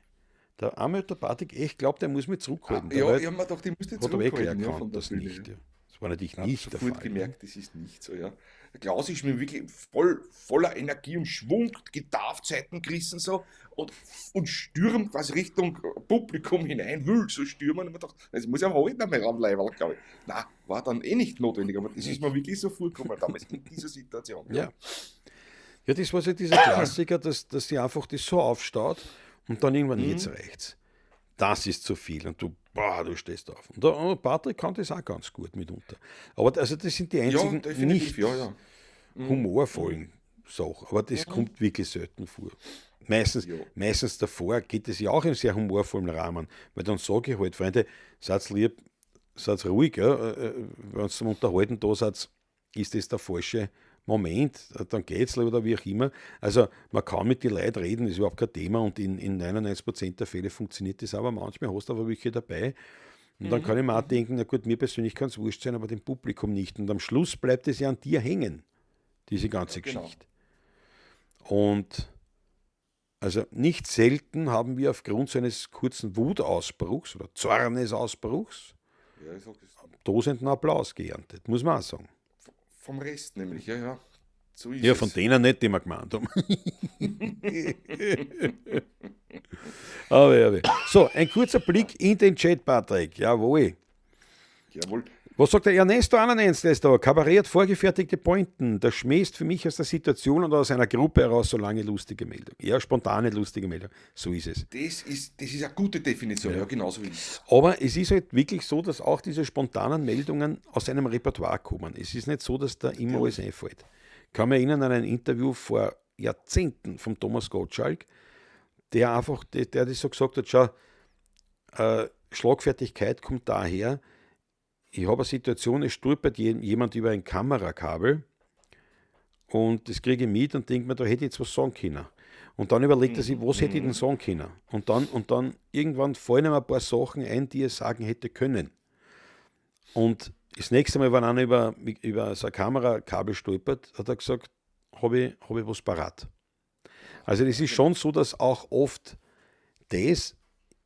Der einmal hat der Patrick echt glaubt, er muss mich zurückhalten. Ah, ja, Dabei ich hab mir gedacht, ich muss den hat aber eh gleich zurückhalten, ja, von erkannt, der das Bühne. nicht. Ja. Das war natürlich Ich hab nicht der sofort Fall. gemerkt, das ist nicht so, ja. Der Klaus ist mir wirklich voller Energie und Schwung, Gitarrzeiten gerissen so und stürmt quasi Richtung Publikum hinein, will so stürmen. Und man dachte, das muss ich aber heute noch mal ranleiberl, glaube ich. Nein, war dann eh nicht notwendig, aber das ist mir wirklich so vorgekommen damals in dieser Situation. Ja. Ja, das war so dieser Klassiker, dass sie einfach das so aufstaut und dann irgendwann, jetzt reicht's. Das ist zu viel und du, boah, du stehst auf. Und der Patrick kann das auch ganz gut mitunter. Aber also das sind die Ja, einzigen definitiv, nicht ja. humorvollen Sachen. Aber das kommt wirklich selten vor. Meistens, meistens davor geht es ja auch im sehr humorvollen Rahmen, weil dann sage ich halt, Freunde, seid lieb, seid ruhig, ja, wenn ihr zum Unterhalten da seid, ist das der falsche Moment, dann geht's oder wie auch immer. Also man kann mit den Leuten reden, ist überhaupt kein Thema und in 99% der Fälle funktioniert das, aber manchmal hast du aber welche dabei. Und dann kann ich mir auch denken, na gut, mir persönlich kann es wurscht sein, aber dem Publikum nicht. Und am Schluss bleibt es ja an dir hängen, diese ganze Ja, genau. Geschichte. Und also nicht selten haben wir aufgrund so eines kurzen Wutausbruchs oder Zornesausbruchs Ja, ich sag es. tosenden Applaus geerntet, muss man auch sagen. Vom Rest nämlich, ja, ja. So ist Ja, von es. denen nicht, die wir gemeint haben. Aber, ja, so, ein kurzer Blick in den Chat, Patrick. Jawohl. Jawohl. Was sagt der Ernesto Ananens, der ist da? Kabarett hat vorgefertigte Pointen. Das schmähst für mich aus der Situation und aus einer Gruppe heraus so lange lustige Meldung. Ja, spontane lustige Meldung. So ist es. Das ist eine gute Definition, ja, genau so ist es. Aber es ist halt wirklich so, dass auch diese spontanen Meldungen aus einem Repertoire kommen. Es ist nicht so, dass da immer alles einfällt. Ich kann mich erinnern an ein Interview vor Jahrzehnten vom Thomas Gottschalk, der einfach, der das so gesagt hat, schau, Schlagfertigkeit kommt daher, ich habe eine Situation, es stolpert jemand über ein Kamerakabel und das kriege ich mit und denke mir, da hätte ich jetzt was sagen können. Und dann überlegt er sich, was hätte ich denn sagen können? Und dann irgendwann fallen ihm ein paar Sachen ein, die er sagen hätte können. Und das nächste Mal, wenn einer über so ein Kamerakabel stolpert, hat er gesagt, hab ich was parat. Also das ist schon so, dass auch oft das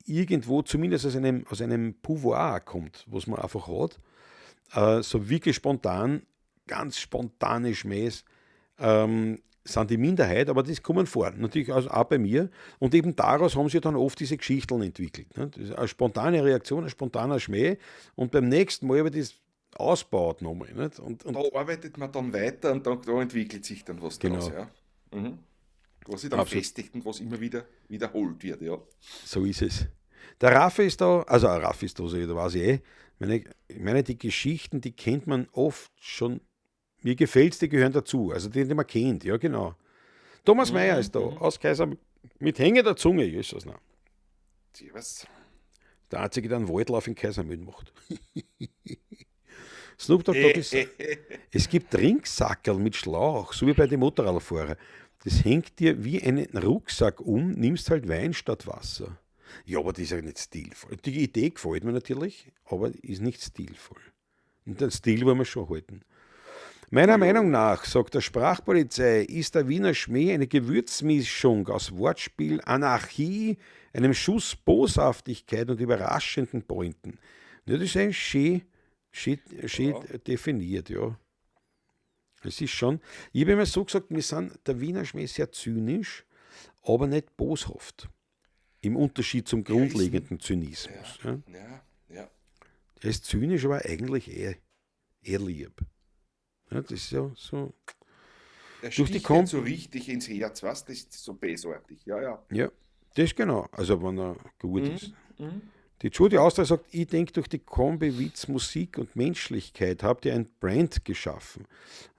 irgendwo zumindest aus einem Pouvoir kommt, was man einfach hat, so wirklich spontan, ganz spontane Schmähs sind die Minderheit, aber das kommen vor. Natürlich also auch bei mir. Und eben daraus haben sie dann oft diese Geschichten entwickelt. Ne? Das ist eine spontane Reaktion, ein spontaner Schmäh. Und beim nächsten Mal wird das ausbaut nochmal. Nicht? Und Da arbeitet man dann weiter und da entwickelt sich dann was draus, ja. Was sich dann festigt und was immer wieder wiederholt wird, ja. So ist es. Der Raffi ist da, also Raffi ist da, da weiß ich eh. Ich meine, die Geschichten, die kennt man oft schon. Mir gefällt's, die gehören dazu. Also die, die man kennt, ja genau. Thomas Mayer ist da, aus Kaiser mit hängender Zunge, Jesus, na. Servus. Der Einzige, der einen Waldlauf in Kaisermühlen macht. Snoop Dogg Dogg ist, es gibt Trinksackerl mit Schlauch, so wie bei den Motorradfahrern. Das hängt dir wie einen Rucksack um, nimmst halt Wein statt Wasser. Ja, aber das ist ja nicht stilvoll. Die Idee gefällt mir natürlich, aber ist nicht stilvoll. Und den Stil wollen wir schon halten. Meiner Meinung nach, sagt der Sprachpolizei, ist der Wiener Schmäh eine Gewürzmischung aus Wortspiel, Anarchie, einem Schuss Boshaftigkeit und überraschenden Pointen. Ja, das ist eigentlich schön, schön, schön definiert, ja. Es ist schon, ich habe immer so gesagt, wir sind, der Wiener Schmäh ist sehr zynisch, aber nicht boshaft. Im Unterschied zum grundlegenden Zynismus. Ja. Er ist zynisch, aber eigentlich eher lieb. Ja, das ist ja so. Er Durch die sticht Kom nicht so richtig ins Herz, was? Das ist so bösartig. Ja. Ja, das ist genau. Also, wenn er gut ist. Die Judy Austria sagt, ich denke, durch die Kombi Witz, Musik und Menschlichkeit habt ihr ein Brand geschaffen,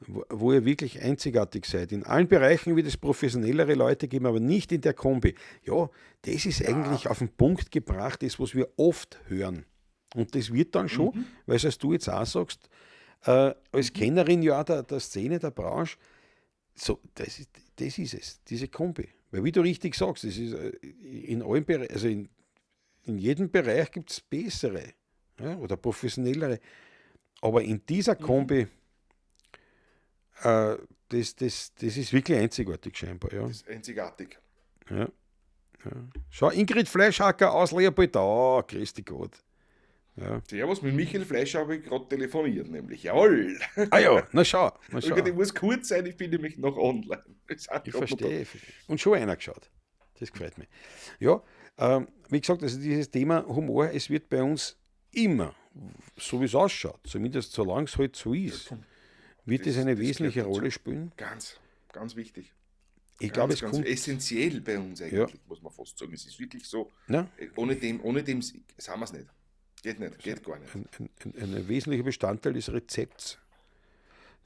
wo ihr wirklich einzigartig seid. In allen Bereichen wird es professionellere Leute geben, aber nicht in der Kombi. Ja, das ist eigentlich auf den Punkt gebracht, das, was wir oft hören. Und das wird dann schon, weil es, als du jetzt auch sagst, als Kennerin ja auch der Szene, der Branche, so, das ist es, diese Kombi. Weil wie du richtig sagst, es ist in allen Bereichen, also in jedem Bereich gibt es bessere, ja, oder professionellere. Aber in dieser Kombi, das ist wirklich einzigartig scheinbar. Ja. Das ist einzigartig. Ja. Schau, Ingrid Fleischhacker aus Leopoldau, grüß dich Gott. Ja. Servus, mit Michael Fleischer habe ich gerade telefoniert, nämlich. Jawohl. Ah ja, na schau, na schau. Ich muss kurz sein, ich bin nämlich noch online. Ich verstehe, ich verstehe. Und schon einer geschaut. Das gefällt mir. Ja, wie gesagt, also dieses Thema Humor, es wird bei uns immer, so wie es ausschaut, zumindest solange es halt so ist, wird es eine das wesentliche gehört dazu. Rolle spielen. Ganz, ganz wichtig. Ich glaube, es ganz kommt. essentiell bei uns eigentlich, muss man fast sagen. Es ist wirklich so, Ja, ohne dem sind wir es nicht. Geht nicht, geht gar nicht. Ein wesentlicher Bestandteil des Rezepts.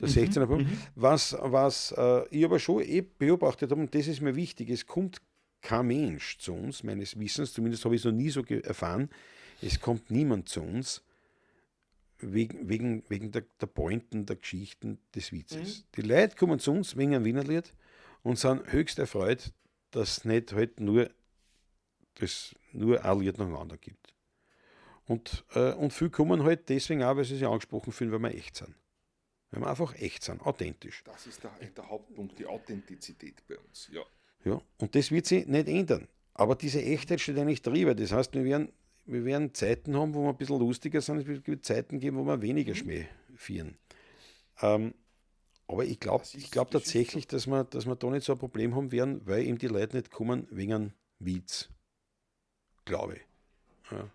Der 16er Punkt. Was ich aber schon eh beobachtet habe, und das ist mir wichtig, es kommt kein Mensch zu uns, meines Wissens, zumindest habe ich es noch nie so erfahren, es kommt niemand zu uns wegen der Pointen, der Geschichten, des Witzes. Die Leute kommen zu uns wegen einem Wienerlied und sind höchst erfreut, dass es nicht halt nur, das nur ein Lied nach dem anderen gibt. Und viele kommen halt deswegen auch, weil sie sich angesprochen fühlen, weil wir echt sind. Weil wir einfach echt sind, authentisch. Das ist der Hauptpunkt, die Authentizität bei uns, ja. Ja, und das wird sich nicht ändern. Aber diese Echtheit steht eigentlich drüber. Das heißt, wir werden Zeiten haben, wo wir ein bisschen lustiger sind. Es wird Zeiten geben, wo wir weniger Schmäh führen. Aber ich glaube tatsächlich, dass wir da nicht so ein Problem haben werden, weil eben die Leute nicht kommen wegen einem Witz. Glaube ich. Ja.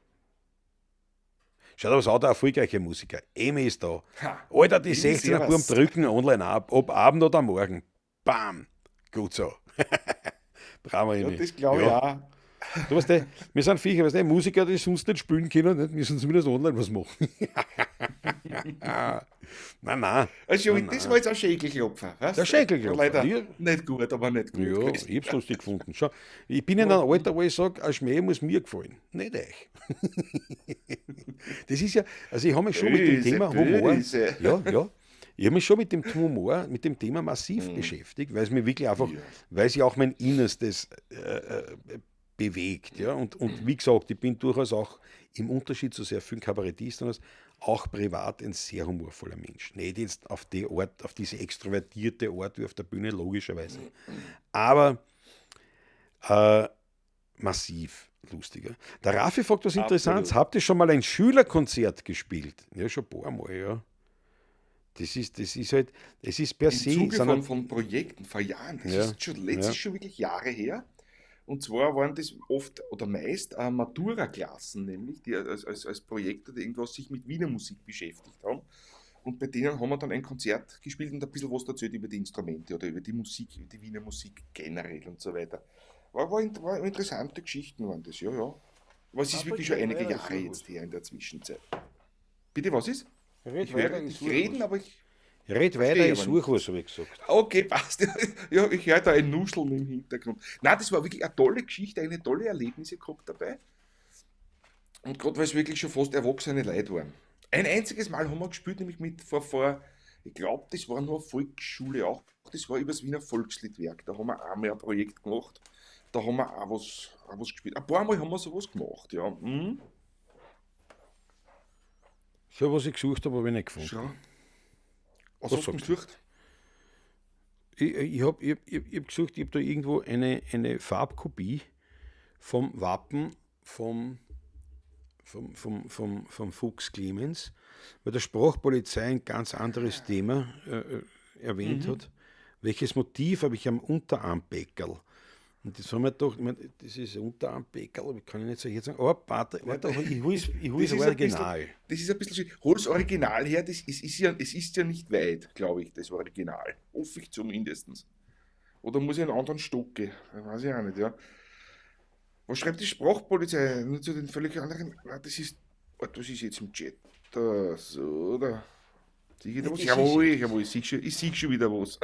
Schaut aber, auch der erfolgreiche Musiker. Emi ist da. Ha, Alter, die 16er Buben drücken online ab, ob Abend oder Morgen. Bam. Gut so. Bravo, Emi. Ja, das glaube ich auch. Du weißt, wir sind Viecher, weißt du, Musiker, die sonst nicht spielen können, nicht? Müssen zumindest online was machen. Nein, nein. Also, nein, das war jetzt ein Schenkelklopfer. Der Schenkelklopfer. Leider nicht gut, aber nicht gut. Ja, ich hab's lustig gefunden. Schau, ich bin in einem Alter, wo ich sage, ein Schmäh muss mir gefallen, nicht euch. Das ist ja, also ich habe mich schon mit dem Thema Humor, ja, ja, ich habe mich schon mit dem Humor, mit dem Thema massiv beschäftigt, weil es mir wirklich einfach, weil es ja auch mein Innerstes bewegt. Ja? Und wie gesagt, ich bin durchaus auch im Unterschied zu sehr vielen Kabarettisten auch privat ein sehr humorvoller Mensch. Nicht jetzt auf die Art, auf diese extrovertierte Art wie auf der Bühne, logischerweise. Aber massiv lustiger. Der Raffi fragt was Interessantes. Habt ihr schon mal ein Schülerkonzert gespielt? Ja, schon ein paar Mal, ja. Das ist halt, es ist per se. Im Zuge von Projekten vor Jahren, das ist schon, letztes schon wirklich Jahre her. Und zwar waren das oft oder meist Matura-Klassen, nämlich, die als Projekte, die irgendwas sich mit Wiener Musik beschäftigt haben. Und bei denen haben wir dann ein Konzert gespielt und ein bisschen was erzählt über die Instrumente oder über die Musik, über die Wiener Musik generell und so weiter. War interessante Geschichten waren das, ja, ja. Aber es ist wirklich schon einige Jahre jetzt her in der Zwischenzeit. Bitte, was ist? Ich höre dich reden, aber ich... Red weiter, ich suche was, habe ich gesagt. Okay, passt. Ja, ich höre da ein Nuscheln im Hintergrund. Nein, das war wirklich eine tolle Geschichte, eine tolle Erlebnisse gehabt dabei. Und gerade weil es wirklich schon fast erwachsene Leute waren. Ein einziges Mal haben wir gespielt, nämlich mit vor ich glaube, das war nur eine Volksschule auch. Das war über das Wiener Volksliedwerk. Da haben wir einmal ein Projekt gemacht. Da haben wir auch was gespielt. Ein paar Mal haben wir sowas gemacht, ja. Mhm. So, was ich gesucht habe, habe ich nicht gefunden. Schau. Was hast du gesucht? Ich hab gesucht, ich habe da irgendwo eine Farbkopie vom Wappen vom Fuchs Clemens, weil der Sprachpolizei ein ganz anderes Thema erwähnt hat. Welches Motiv habe ich am Unterarmbeckerl? Und das haben wir doch, ich meine, das ist Unterarmbeckerl, aber kann ich nicht so jetzt sagen, oh, warte, ich hole das Original. Bisschen, das ist ein bisschen, hol das Original her, das ist, es ist ja nicht weit, glaube ich, das Original. Hoffe ich zumindest. Oder muss ich einen anderen Stock gehen? Weiß ich auch nicht, ja. Was schreibt die Sprachpolizei? Nur zu den völlig anderen. Nein, das ist. Das ist jetzt im Chat. So, da. Sehe ich da was? Jawohl, jawohl, ich sehe schon wieder was.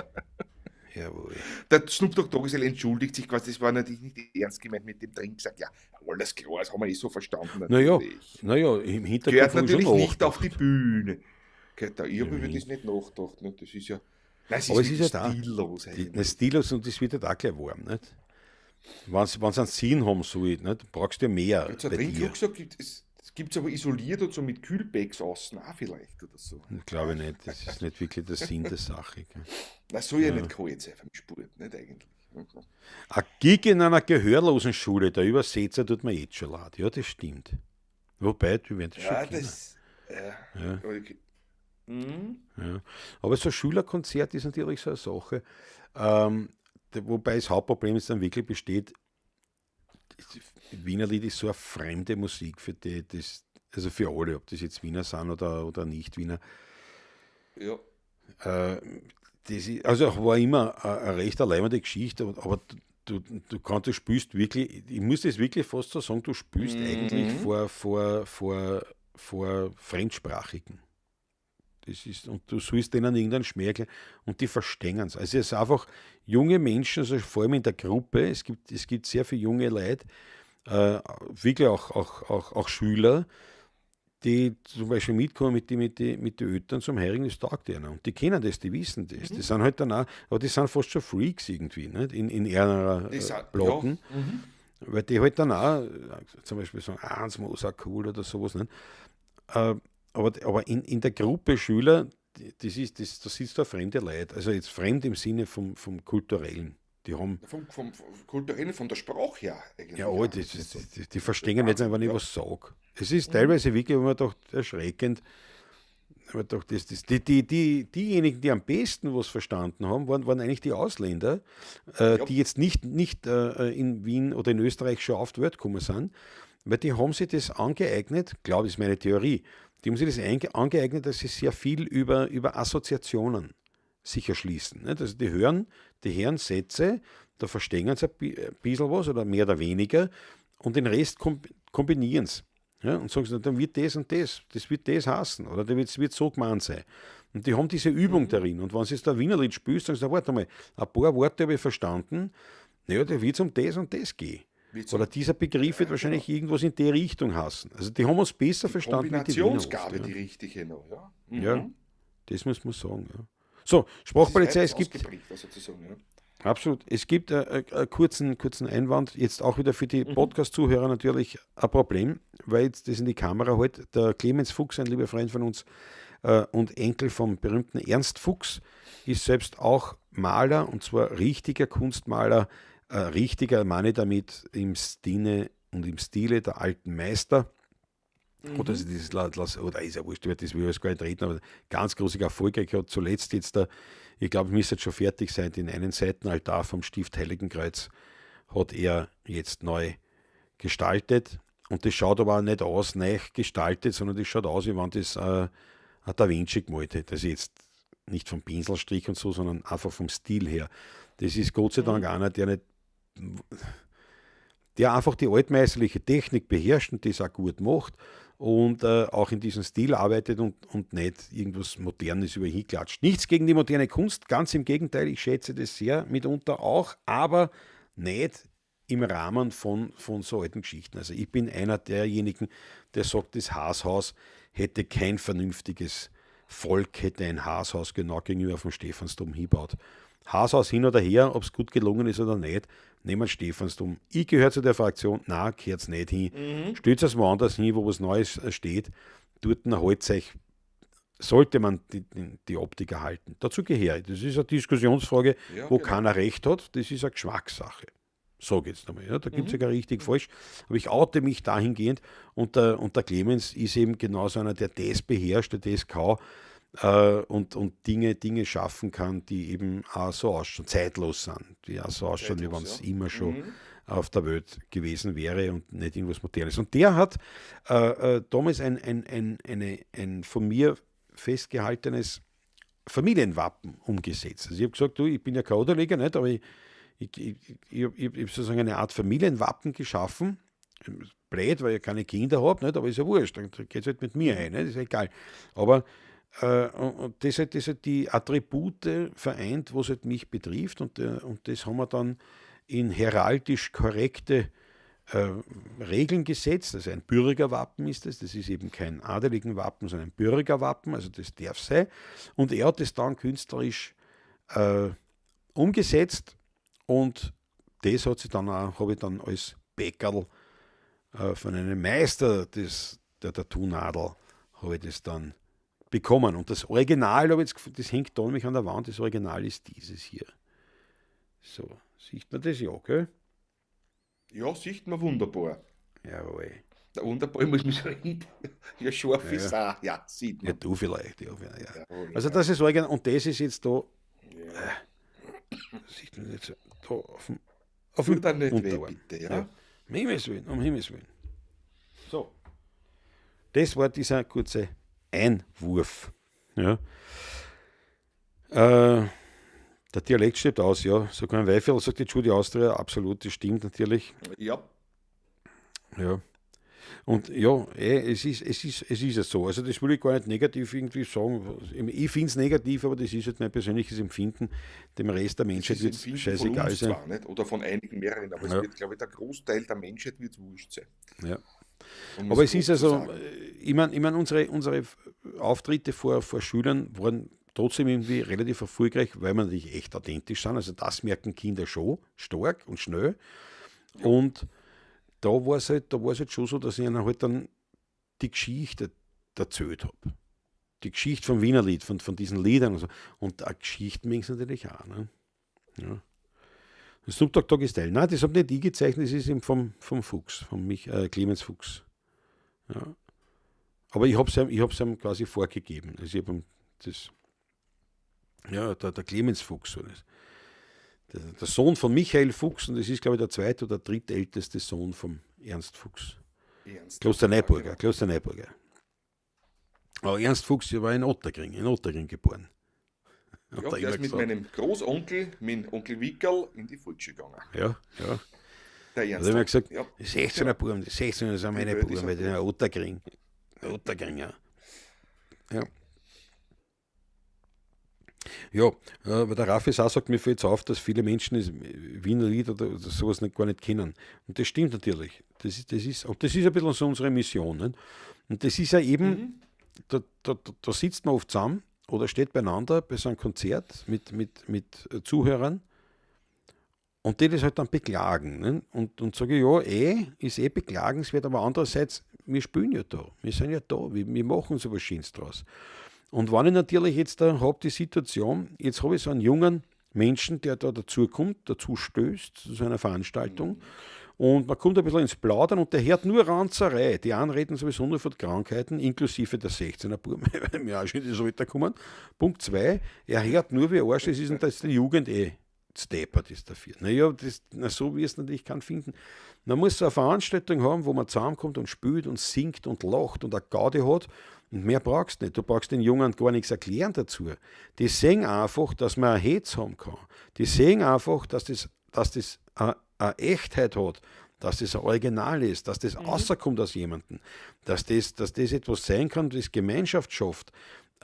Jawohl. Der Snoop Dogg Doggy entschuldigt sich quasi, das war natürlich nicht ernst gemeint mit dem Trinken. Sagt, ja, alles klar, das haben wir eh so verstanden. Naja, naja, im Hintergrund. Gehört natürlich nicht auf die Bühne. Gehört da, ich habe über das nicht nachgedacht. Ne? Das ist ja. Nein, es ist, aber es ist ja da. Stillos. Stillos und das wird ja da gleich warm, nicht? Wenn es einen Sinn haben soll, nicht? Brauchst du ja mehr. Jetzt bei dir. Es gibt es aber isoliert und so mit Kühlpacks außen auch vielleicht oder so. Glaube ich nicht, das ist nicht wirklich der Sinn der Sache. Nein, soll ja nicht kalt sein vom Sport, nicht eigentlich. Ein Gig in einer gehörlosen Schule, der Übersetzer tut mir jetzt schon leid. Ja, das stimmt. Wobei, wir werden das schon kennen. Das, ja. Okay. Mhm. Ja. Aber so ein Schülerkonzert ist natürlich so eine Sache, wobei das Hauptproblem ist dann wirklich besteht, Wiener Lied ist so eine fremde Musik für die, das, also für alle, ob das jetzt Wiener sind oder nicht Wiener. Ja. Das ist, also war immer eine recht alleine Geschichte, aber du kannst, du spielst wirklich, ich muss das wirklich fast so sagen, du spielst eigentlich vor Fremdsprachigen. Das ist, und du sollst denen irgendeinen Schmäh und die verstehen es. Also es ist einfach junge Menschen, also vor allem in der Gruppe, es gibt sehr viele junge Leute, wirklich auch Schüler, die zum Beispiel mitkommen mit den Eltern zum Heurigen, das taugt ihnen. Und die kennen das, die wissen das. Mhm. Die sind halt dann auch, aber die sind fast schon Freaks irgendwie, nicht? In ihrer Platten. Ja. Mhm. Weil die halt dann auch zum Beispiel sagen, ah, das ist auch cool oder sowas. Nicht? Aber in der Gruppe Schüler, das sitzt da fremde Leute. Also jetzt fremd im Sinne vom Kulturellen. Die haben vom Kulturellen, von der Sprache her eigentlich. Ja, oh, die verstehen jetzt einfach nicht, was ich sage. Es ist teilweise wirklich immer doch erschreckend. Aber doch diejenigen, die am besten was verstanden haben, waren eigentlich die Ausländer, die jetzt nicht in Wien oder in Österreich schon auf die Welt gekommen sind, weil die haben sich das angeeignet, glaube ich, ist meine Theorie, die haben sich das angeeignet, dass sie sehr viel über Assoziationen sich erschließen. Nicht? Also die hören Sätze, da verstehen sie ein bisschen was oder mehr oder weniger und den Rest kombinieren sie. Ja, und sagen sie, dann wird das und das, das wird das heißen oder das wird so gemeint sein. Und die haben diese Übung darin. Und wenn sie jetzt da Wienerlied spielst, sagen sie, warte mal, ein paar Worte habe ich verstanden, naja, da wird es um das und das gehen. Oder dieser Begriff wird wahrscheinlich irgendwas in die Richtung heißen. Also die haben uns besser die verstanden. Kombinationsgabe, die, die richtige noch, ja. Mhm. Ja, das muss man sagen. Ja. So, Sprachpolizei, es gibt... Ja. Absolut. Es gibt einen kurzen Einwand, jetzt auch wieder für die Podcast-Zuhörer natürlich ein Problem, weil jetzt das in die Kamera halt, der Clemens Fuchs, ein lieber Freund von uns und Enkel vom berühmten Ernst Fuchs, ist selbst auch Maler, und zwar richtiger Kunstmaler, richtiger, meine ich damit, im Stile und im Stile der alten Meister. Oder ist das, oder ist ja wurscht, über das will ich jetzt gar nicht reden, aber ganz großer Erfolg. Ich habe zuletzt jetzt da, ich glaube, ich müsste jetzt schon fertig sein, den einen Seitenaltar vom Stift Heiligenkreuz hat er jetzt neu gestaltet. Und das schaut aber auch nicht aus, neu gestaltet, sondern das schaut aus, wie wenn das ein Da Vinci gemalt hätte. Also jetzt nicht vom Pinselstrich und so, sondern einfach vom Stil her. Das ist Gott sei Dank einer, der nicht, der einfach die altmeisterliche Technik beherrscht und das auch gut macht und auch in diesem Stil arbeitet und nicht irgendwas Modernes über hinklatscht. Nichts gegen die moderne Kunst, ganz im Gegenteil, ich schätze das sehr mitunter auch, aber nicht im Rahmen von so alten Geschichten. Also ich bin einer derjenigen, der sagt, das Haashaus hätte kein vernünftiges Volk, hätte ein Haashaus genau gegenüber vom Stephansdom hinbaut. Haashaus hin oder her, ob es gut gelungen ist oder nicht, nehmen wir Stephansdom. Ich gehöre zu der Fraktion, nein, gehört es nicht hin. Stellt es woanders hin, wo was Neues steht. Dort halt euch, sollte man die Optik erhalten. Dazu gehöre ich. Das ist eine Diskussionsfrage, ja, wo genau. Keiner recht hat. Das ist eine Geschmackssache. Sag jetzt einmal. Ja, da gibt es ja gar richtig falsch. Aber ich oute mich dahingehend und der Clemens ist eben genauso einer, der das beherrscht, der das kann. Und Dinge schaffen kann, die eben auch so ausschauen, zeitlos sind, die auch so ausschauen, wie wenn es immer schon auf der Welt gewesen wäre und nicht irgendwas Modernes. Und der hat damals ein von mir festgehaltenes Familienwappen umgesetzt. Also ich habe gesagt, du, ich bin ja kein Odeleger, nicht, aber ich habe sozusagen eine Art Familienwappen geschaffen. Blöd, weil ich keine Kinder habe, nicht, aber ist ja wurscht, dann geht es halt mit mir ein, nicht, ist ja egal. Aber und das hat die Attribute vereint, was halt mich betrifft, und das haben wir dann in heraldisch korrekte Regeln gesetzt. Also ein Bürgerwappen ist das ist eben kein adeligen Wappen, sondern ein Bürgerwappen, also das darf sein. Und er hat das dann künstlerisch umgesetzt, und das hat sich dann auch, habe ich dann als Bäckerl von einem Meister der Tattoo-Nadel, habe ich das dann bekommen. Und das Original, das hängt da nämlich an der Wand, das Original ist dieses hier. So, sieht man das ja, gell? Ja, sieht man wunderbar. Jawohl. Der wunderbar muss man schon ja, scharf ist auch. Ja, sieht man. Ja, du vielleicht. Ja, ja. Jawohl, also das ist Original, und das ist jetzt da, sieht man jetzt da auf dem dann nicht weh, bitte, ja. Ja. Um Himmels Willen, um Himmels Willen. So. Das war dieser kurze Einwurf. Ja. Der Dialekt stirbt aus, ja. Sogar ein Weifel sagt die Judy Austria, absolut, das stimmt natürlich. Ja. Ja. Und ja, es ist ja so. Also das will ich gar nicht negativ irgendwie sagen. Ich finde es negativ, aber das ist halt mein persönliches Empfinden. Dem Rest der Menschheit wird es scheißegal sein. Zwar, nicht? Oder von einigen mehreren, aber es wird, glaube ich, der Großteil der Menschheit wird wurscht sein. Ja. Aber es ist also, ich mein, unsere Auftritte vor Schülern waren trotzdem irgendwie relativ erfolgreich, weil wir natürlich echt authentisch sind. Also das merken Kinder schon stark und schnell. Ja. Und Da war es halt, da war's halt schon so, dass ich ihnen halt dann die Geschichte erzählt habe. Die Geschichte vom Wienerlied, von diesen Liedern und so. Und eine Geschichte mögen sie natürlich auch. Ne? Ja. Snoop Dogg Doggy Style. Nein, das habe nicht ich gezeichnet, das ist eben vom Fuchs, vom Clemens Fuchs. Ja. Aber ich habe es ihm, ich hab's ihm quasi vorgegeben. Also ich hab ihm das, ja, der Clemens Fuchs. So das. Der Sohn von Michael Fuchs, und das ist, glaube ich, der zweite oder drittälteste Sohn vom Ernst Fuchs. Ernst. Klosterneuburger, Ja, genau. Klosterneuburger. Aber Ernst Fuchs war in Ottakring geboren. Hat Ja, er der immer ist mit gesagt. meinem Großonkel, mit Onkel Wickerl, in die Volksschule gegangen. Ja. Der Da Ernst. hat er immer gesagt, ja. die 16er Buben, die 16er sind meine Die Welt Buben, ist weil die sind Ottakring. Ottakring, ja. Ja. Ja, aber der Raffi auch sagt, mir fällt es auf, dass viele Menschen das Wiener Lied oder sowas nicht, gar nicht kennen. Und das stimmt natürlich. Und das ist ein bisschen so unsere Mission. Nicht? Und das ist ja eben, da sitzt man oft zusammen oder steht beieinander bei so einem Konzert mit Zuhörern und die das halt dann beklagen. Ne? Und sage ich, ja, ist eh beklagenswert, aber andererseits, wir spielen ja da, wir sind ja da, wir machen so was Schönes draus. Und wenn ich natürlich jetzt da habe die Situation, jetzt habe ich so einen jungen Menschen, der da dazukommt, dazu stößt, zu so einer Veranstaltung, und man kommt ein bisschen ins Plaudern und der hört nur Ranzerei. Die einen reden sowieso nur von Krankheiten, inklusive der 16er Buben, weil mir auch schon in das Alter kommen. Punkt 2, er hört nur, wie Arsch es ist und dass die Jugend eh steppert ist dafür. Naja, das, na, so wie es natürlich kann finden. Man muss so eine Veranstaltung haben, wo man zusammenkommt und spielt und singt und lacht und eine Gaudi hat. Und mehr brauchst du nicht. Du brauchst den Jungen gar nichts erklären dazu. Die sehen einfach, dass man ein Hetz haben kann. Die sehen einfach, dass das eine Echtheit hat, dass das ein Original ist, dass das rauskommt aus jemandem, dass das etwas sein kann, das Gemeinschaft schafft,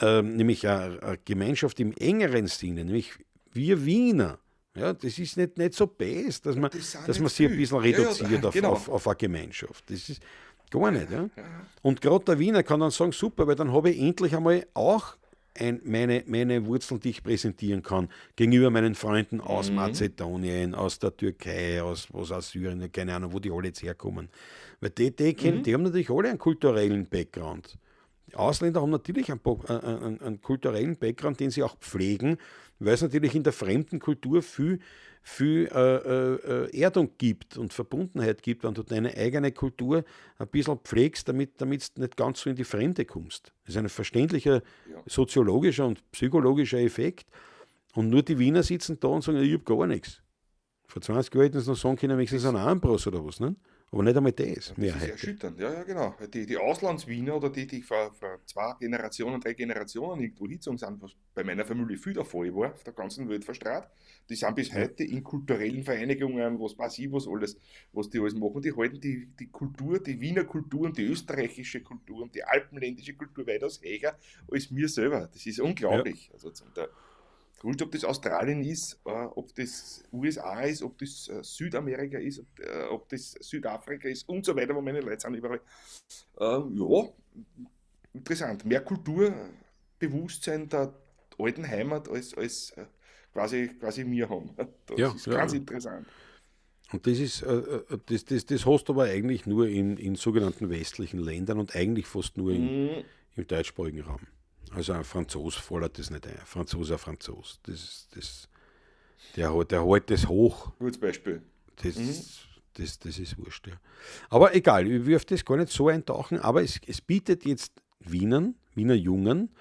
nämlich eine Gemeinschaft im engeren Sinne, nämlich wir Wiener. Ja, das ist nicht so best, dass man, Das sind dass nicht man sich ein viel. bisschen Ja, ja, reduziert auf, genau. auf eine Gemeinschaft. Das ist gar nicht. Ja. Und gerade der Wiener kann dann sagen, super, weil dann habe ich endlich einmal auch meine Wurzeln, die ich präsentieren kann, gegenüber meinen Freunden aus Mazedonien, aus der Türkei, aus, was aus Syrien, keine Ahnung, wo die alle jetzt herkommen. Weil die haben natürlich alle einen kulturellen Background. Die Ausländer haben natürlich einen kulturellen Background, den sie auch pflegen, weil es natürlich in der fremden Kultur viel, viel Erdung gibt und Verbundenheit gibt, wenn du deine eigene Kultur ein bisschen pflegst, damit du nicht ganz so in die Fremde kommst. Das ist ein verständlicher soziologischer und psychologischer Effekt. Und nur die Wiener sitzen da und sagen, ich hab gar nichts. Vor 20 Jahren hätten sie noch sagen können, wenigstens ein Ambros oder was, ne? Aber nicht einmal das mehr Das ist heute. erschütternd, ja, ja, genau. Die Auslandswiener oder die, die vor zwei Generationen, drei Generationen irgendwo hingezogen sind, was bei meiner Familie viel der Fall war, auf der ganzen Welt verstrahlt, die sind bis heute in kulturellen Vereinigungen, was weiß ich, was alles, was die alles machen, die halten die Kultur, die Wiener Kultur und die österreichische Kultur und die alpenländische Kultur weitaus höher als wir selber. Das ist unglaublich. Also zum der, wurscht, ob das Australien ist, ob das USA ist, ob das Südamerika ist, ob das Südafrika ist und so weiter, wo meine Leute sind überall. Ja, interessant. Mehr Kulturbewusstsein der alten Heimat als quasi wir haben. Das ist ganz interessant. Und das ist, das hast du aber eigentlich nur in sogenannten westlichen Ländern und eigentlich fast nur im deutschsprachigen Raum. Also ein Franzos fordert das nicht ein. Franzose, ein Franzos. Der hält das hoch. Gutes Beispiel. Das ist wurscht, ja. Aber egal, ich will auf das gar nicht so eintauchen, aber es bietet jetzt Wienern, Wiener Jungen,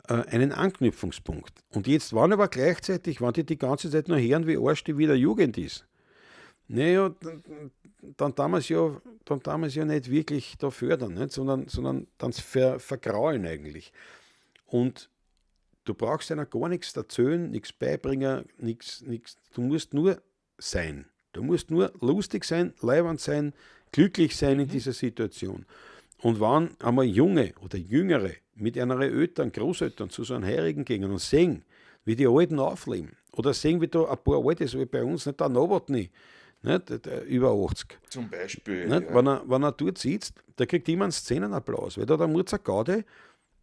einen Anknüpfungspunkt. Und jetzt waren aber gleichzeitig, wenn die die ganze Zeit nur hören, wie arsch die Wiener Jugend ist, naja, dann damals ja nicht wirklich da fördern, nicht? Sondern dann vergraulen eigentlich. Und du brauchst einer gar nichts erzählen, nichts beibringen, nichts, nichts. Du musst nur sein. Du musst nur lustig sein, leiwand sein, glücklich sein in dieser Situation. Und wenn einmal Junge oder Jüngere mit ihren Eltern, Großeltern zu so einem Heurigen gehen und sehen, wie die Alten aufleben, oder sehen, wie da ein paar Alte, so wie bei uns, nicht der Nowotny, nicht, der über 80. Zum Beispiel. Nicht? Ja. Wenn er dort sitzt, da kriegt immer einen Szenenapplaus, weil da der Murzer Gaude,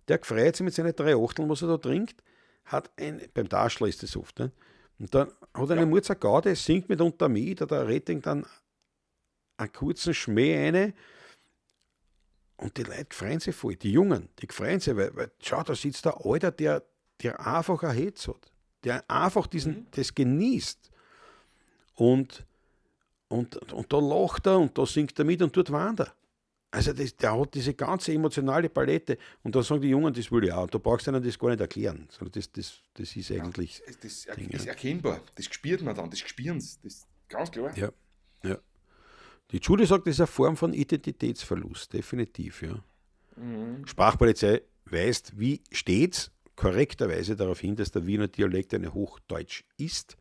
der freut sich mit seinen drei Achteln, was er da trinkt, hat ein, beim Daschler ist das oft, nicht? Und dann hat er eine Murzer Gaude, singt mitunter mit, oder der Rating dann einen kurzen Schmäh rein und die Leute freuen sich voll, die Jungen, die freuen sich, weil schau, da sitzt der Alter, der einfach ein Hetz hat, der einfach das genießt. Und da lacht er und da singt er mit und dort wandert er. Also der hat diese ganze emotionale Palette und da sagen die Jungen, das will ich auch. Und da brauchst du ihnen das gar nicht erklären, sondern das ist eigentlich... Ja, das ist erkennbar, das spürt man dann, das spüren sie, das ist ganz klar. Ja, ja. Die Judy sagt, das ist eine Form von Identitätsverlust, definitiv, ja. Mhm. Sprachpolizei weist, wie stets, korrekterweise darauf hin, dass der Wiener Dialekt eine Hochdeutsch ist,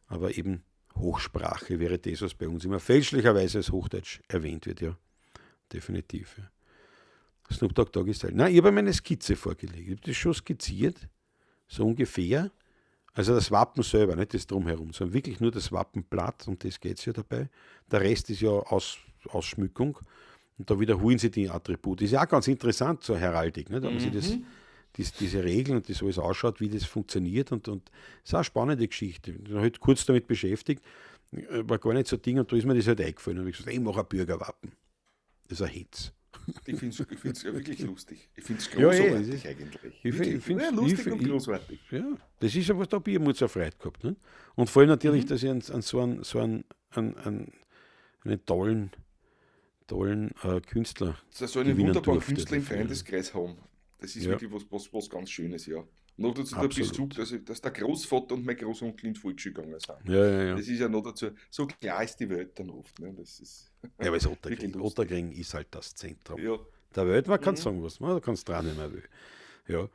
aber eben Hochsprache wäre das, was bei uns immer fälschlicherweise als Hochdeutsch erwähnt wird, ja. Definitiv, ja. Snoop Dogg Dogg ist halt. Nein, ich habe mir eine Skizze vorgelegt. Ich habe das schon skizziert, so ungefähr. Also das Wappen selber, nicht das Drumherum, sondern wirklich nur das Wappenblatt und das geht es ja dabei. Der Rest ist ja Ausschmückung und da wiederholen sie die Attribute. Ist ja auch ganz interessant zur Heraldik, nicht? Wenn man sich diese Regeln und das alles ausschaut, wie das funktioniert und ist auch eine spannende Geschichte. Ich bin halt kurz damit beschäftigt, war gar nicht so Ding und da ist mir das halt eingefallen und ich gesagt, ich mache ein Bürgerwappen. Das ist ein Hetz. Ich finde es ja wirklich lustig. Ich finde es großartig eigentlich. Ich finde es lustig und großartig. Ja, das ist ja, was der Biermutz eine Freude gehabt. Ne? Und vor allem natürlich, dass ich einen tollen Künstler so einen wunderbaren Künstler im Freundeskreis haben. Das ist wirklich was ganz Schönes, ja. Noch dazu der Bezug, dass der Großvater und mein Großonkel in die Volksschule gegangen sind. Ja. Das ist ja noch dazu, so klar ist die Welt dann oft. Ne? Das ist ja, aber das Ottakring ist halt das Zentrum. Ja. Der Welt, man kann sagen, was man, da kannst dran, wenn man will. Ja,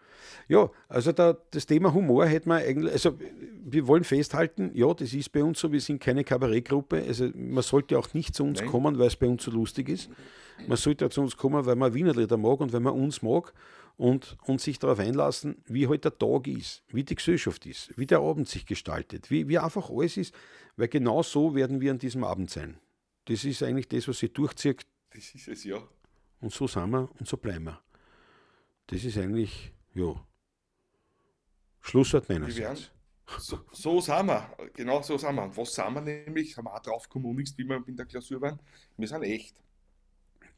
ja, also das Thema Humor hätte man eigentlich, also wir wollen festhalten, ja, das ist bei uns so, wir sind keine Kabarettgruppe, also man sollte auch nicht zu uns kommen, weil es bei uns so lustig ist. Man sollte auch zu uns kommen, weil man Wienerlieder mag und weil man uns mag und sich darauf einlassen, wie halt der Tag ist, wie die Gesellschaft ist, wie der Abend sich gestaltet, wie einfach alles ist, weil genau so werden wir an diesem Abend sein. Das ist eigentlich das, was sich durchzieht. Das ist es, ja. Und so sind wir und so bleiben wir. Das ist eigentlich, ja, Schlusswort meinerseits. So sind wir, genau so sind wir. Und was sind wir nämlich? Haben wir auch drauf gekommen, wie wir in der Klausur waren. Wir sind echt.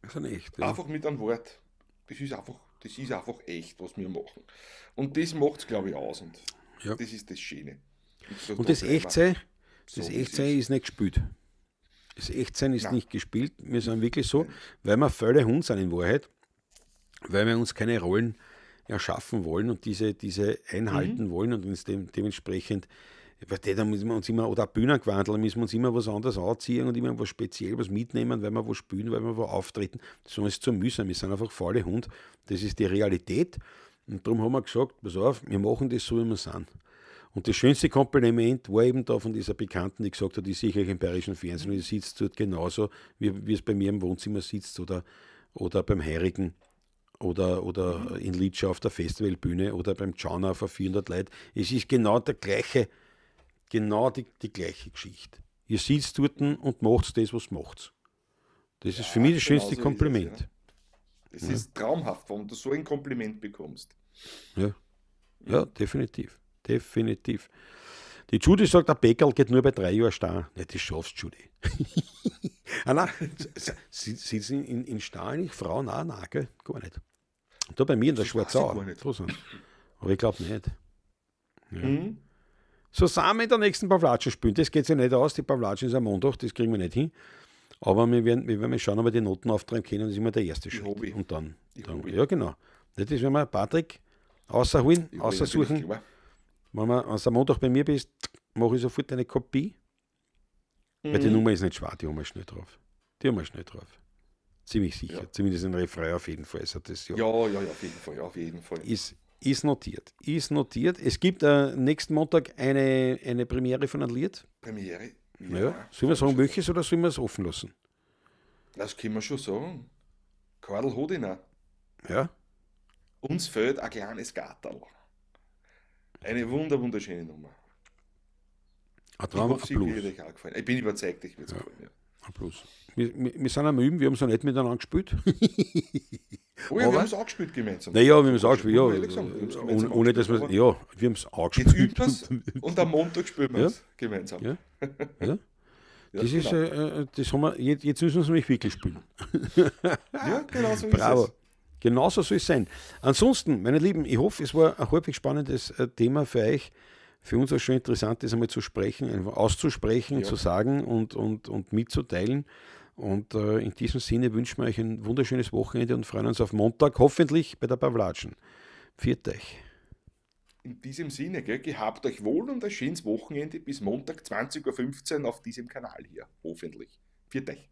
Wir sind echt, ja. Einfach mit einem Wort. Das ist einfach echt, was wir machen. Und das macht es, glaube ich, aus. Und das ist das Schöne. Und das Echtsein, das Echtsein ist nicht gespielt. Das Echtsein ist nicht gespielt. Wir sind wirklich so, weil wir völlig Hund sind in Wahrheit, weil wir uns keine Rollen erschaffen wollen und diese einhalten wollen und uns dementsprechend, weil da müssen wir uns immer, oder Bühnengewandel, müssen wir uns immer was anderes anziehen und immer was speziell was mitnehmen, weil wir wo spielen, weil wir wo auftreten. Das ist zu mühsam, wir sind einfach faule Hund. Das ist die Realität. Und darum haben wir gesagt, pass auf, wir machen das so, wie wir sind. Und das schönste Kompliment war eben da von dieser Bekannten, die gesagt hat, ich sehe euch im bayerischen Fernsehen und ihr sitzt dort genauso, wie es bei mir im Wohnzimmer sitzt oder beim Heirigen. Oder in Litschau auf der Festivalbühne oder beim Tschauna vor 400 Leuten. Es ist genau der gleiche, genau die gleiche Geschichte. Ihr sitzt dort und macht das, was macht. Das ist für mich das schönste genau so Kompliment. Ist es, ja. Das ist traumhaft, wenn du so ein Kompliment bekommst. Ja, ja, definitiv. Definitiv. Die Judy sagt, ein Bäckerl geht nur bei 3 Jahren Star. Ja, das schaffst du, Judy. Ah, nein, sitzen in Star eigentlich Frauen auch? Nein, gell? Gar nicht. Da bei mir in der Schwarzau. Aber ich glaube nicht. Ja. Mhm. So sind wir in der nächsten Pavlatschen spielen. Das geht sich nicht aus. Die Pavlatschen ist am Montag, das kriegen wir nicht hin. Aber wir werden mal schauen, ob wir die Noten auftreiben können. Das ist immer der erste Schritt. Hobby. Und dann ja, genau. Das ist, wenn wir Patrick außerholen, außersuchen. Wenn du am Montag bei mir bist, mache ich sofort eine Kopie. Weil die Nummer ist nicht schwer, die haben wir schnell drauf. Ziemlich sicher. Ja. Zumindest ein Refrain auf jeden Fall. Also das, ja, auf jeden Fall. Auf jeden Fall. Ist notiert. Ist notiert. Es gibt nächsten Montag eine Premiere von einem Lied. Premiere? Ja. Ja. Sollen wir sagen, welches oder sollen wir es offen lassen? Das können wir schon sagen. Karl Hodiner. Ja. Uns fehlt ein kleines Garterl. Eine wunderschöne Nummer. Ein Traum, ich hoffe, sie wird euch auch gefallen. Ich bin überzeugt, ich wird es gefallen. Ja. Applaus. Wir sind am Üben, wir haben es noch nicht miteinander gespielt. Oh ja, wir haben es auch gespielt gemeinsam. Naja, wir haben es auch gespielt, ja. Ohne dass wir, ja, wir haben es auch gespielt. Jetzt übt es und am Montag spielen wir es gemeinsam. Ja. Ja. Ja, Das ist, genau. das haben wir, jetzt müssen wir es nämlich wirklich spielen. Ja, genau so ist Bravo. es. Genauso soll es sein. Ansonsten, meine Lieben, ich hoffe, es war ein halbwegs spannendes Thema für euch. Für uns auch schon interessant, das einmal zu sprechen, einfach auszusprechen, zu sagen und mitzuteilen. Und in diesem Sinne wünschen wir euch ein wunderschönes Wochenende und freuen uns auf Montag, hoffentlich bei der Pawlatschen. Pfiat euch. In diesem Sinne, gell, gehabt euch wohl und ein schönes Wochenende bis Montag 20:15 Uhr auf diesem Kanal hier. Hoffentlich. Pfiat euch.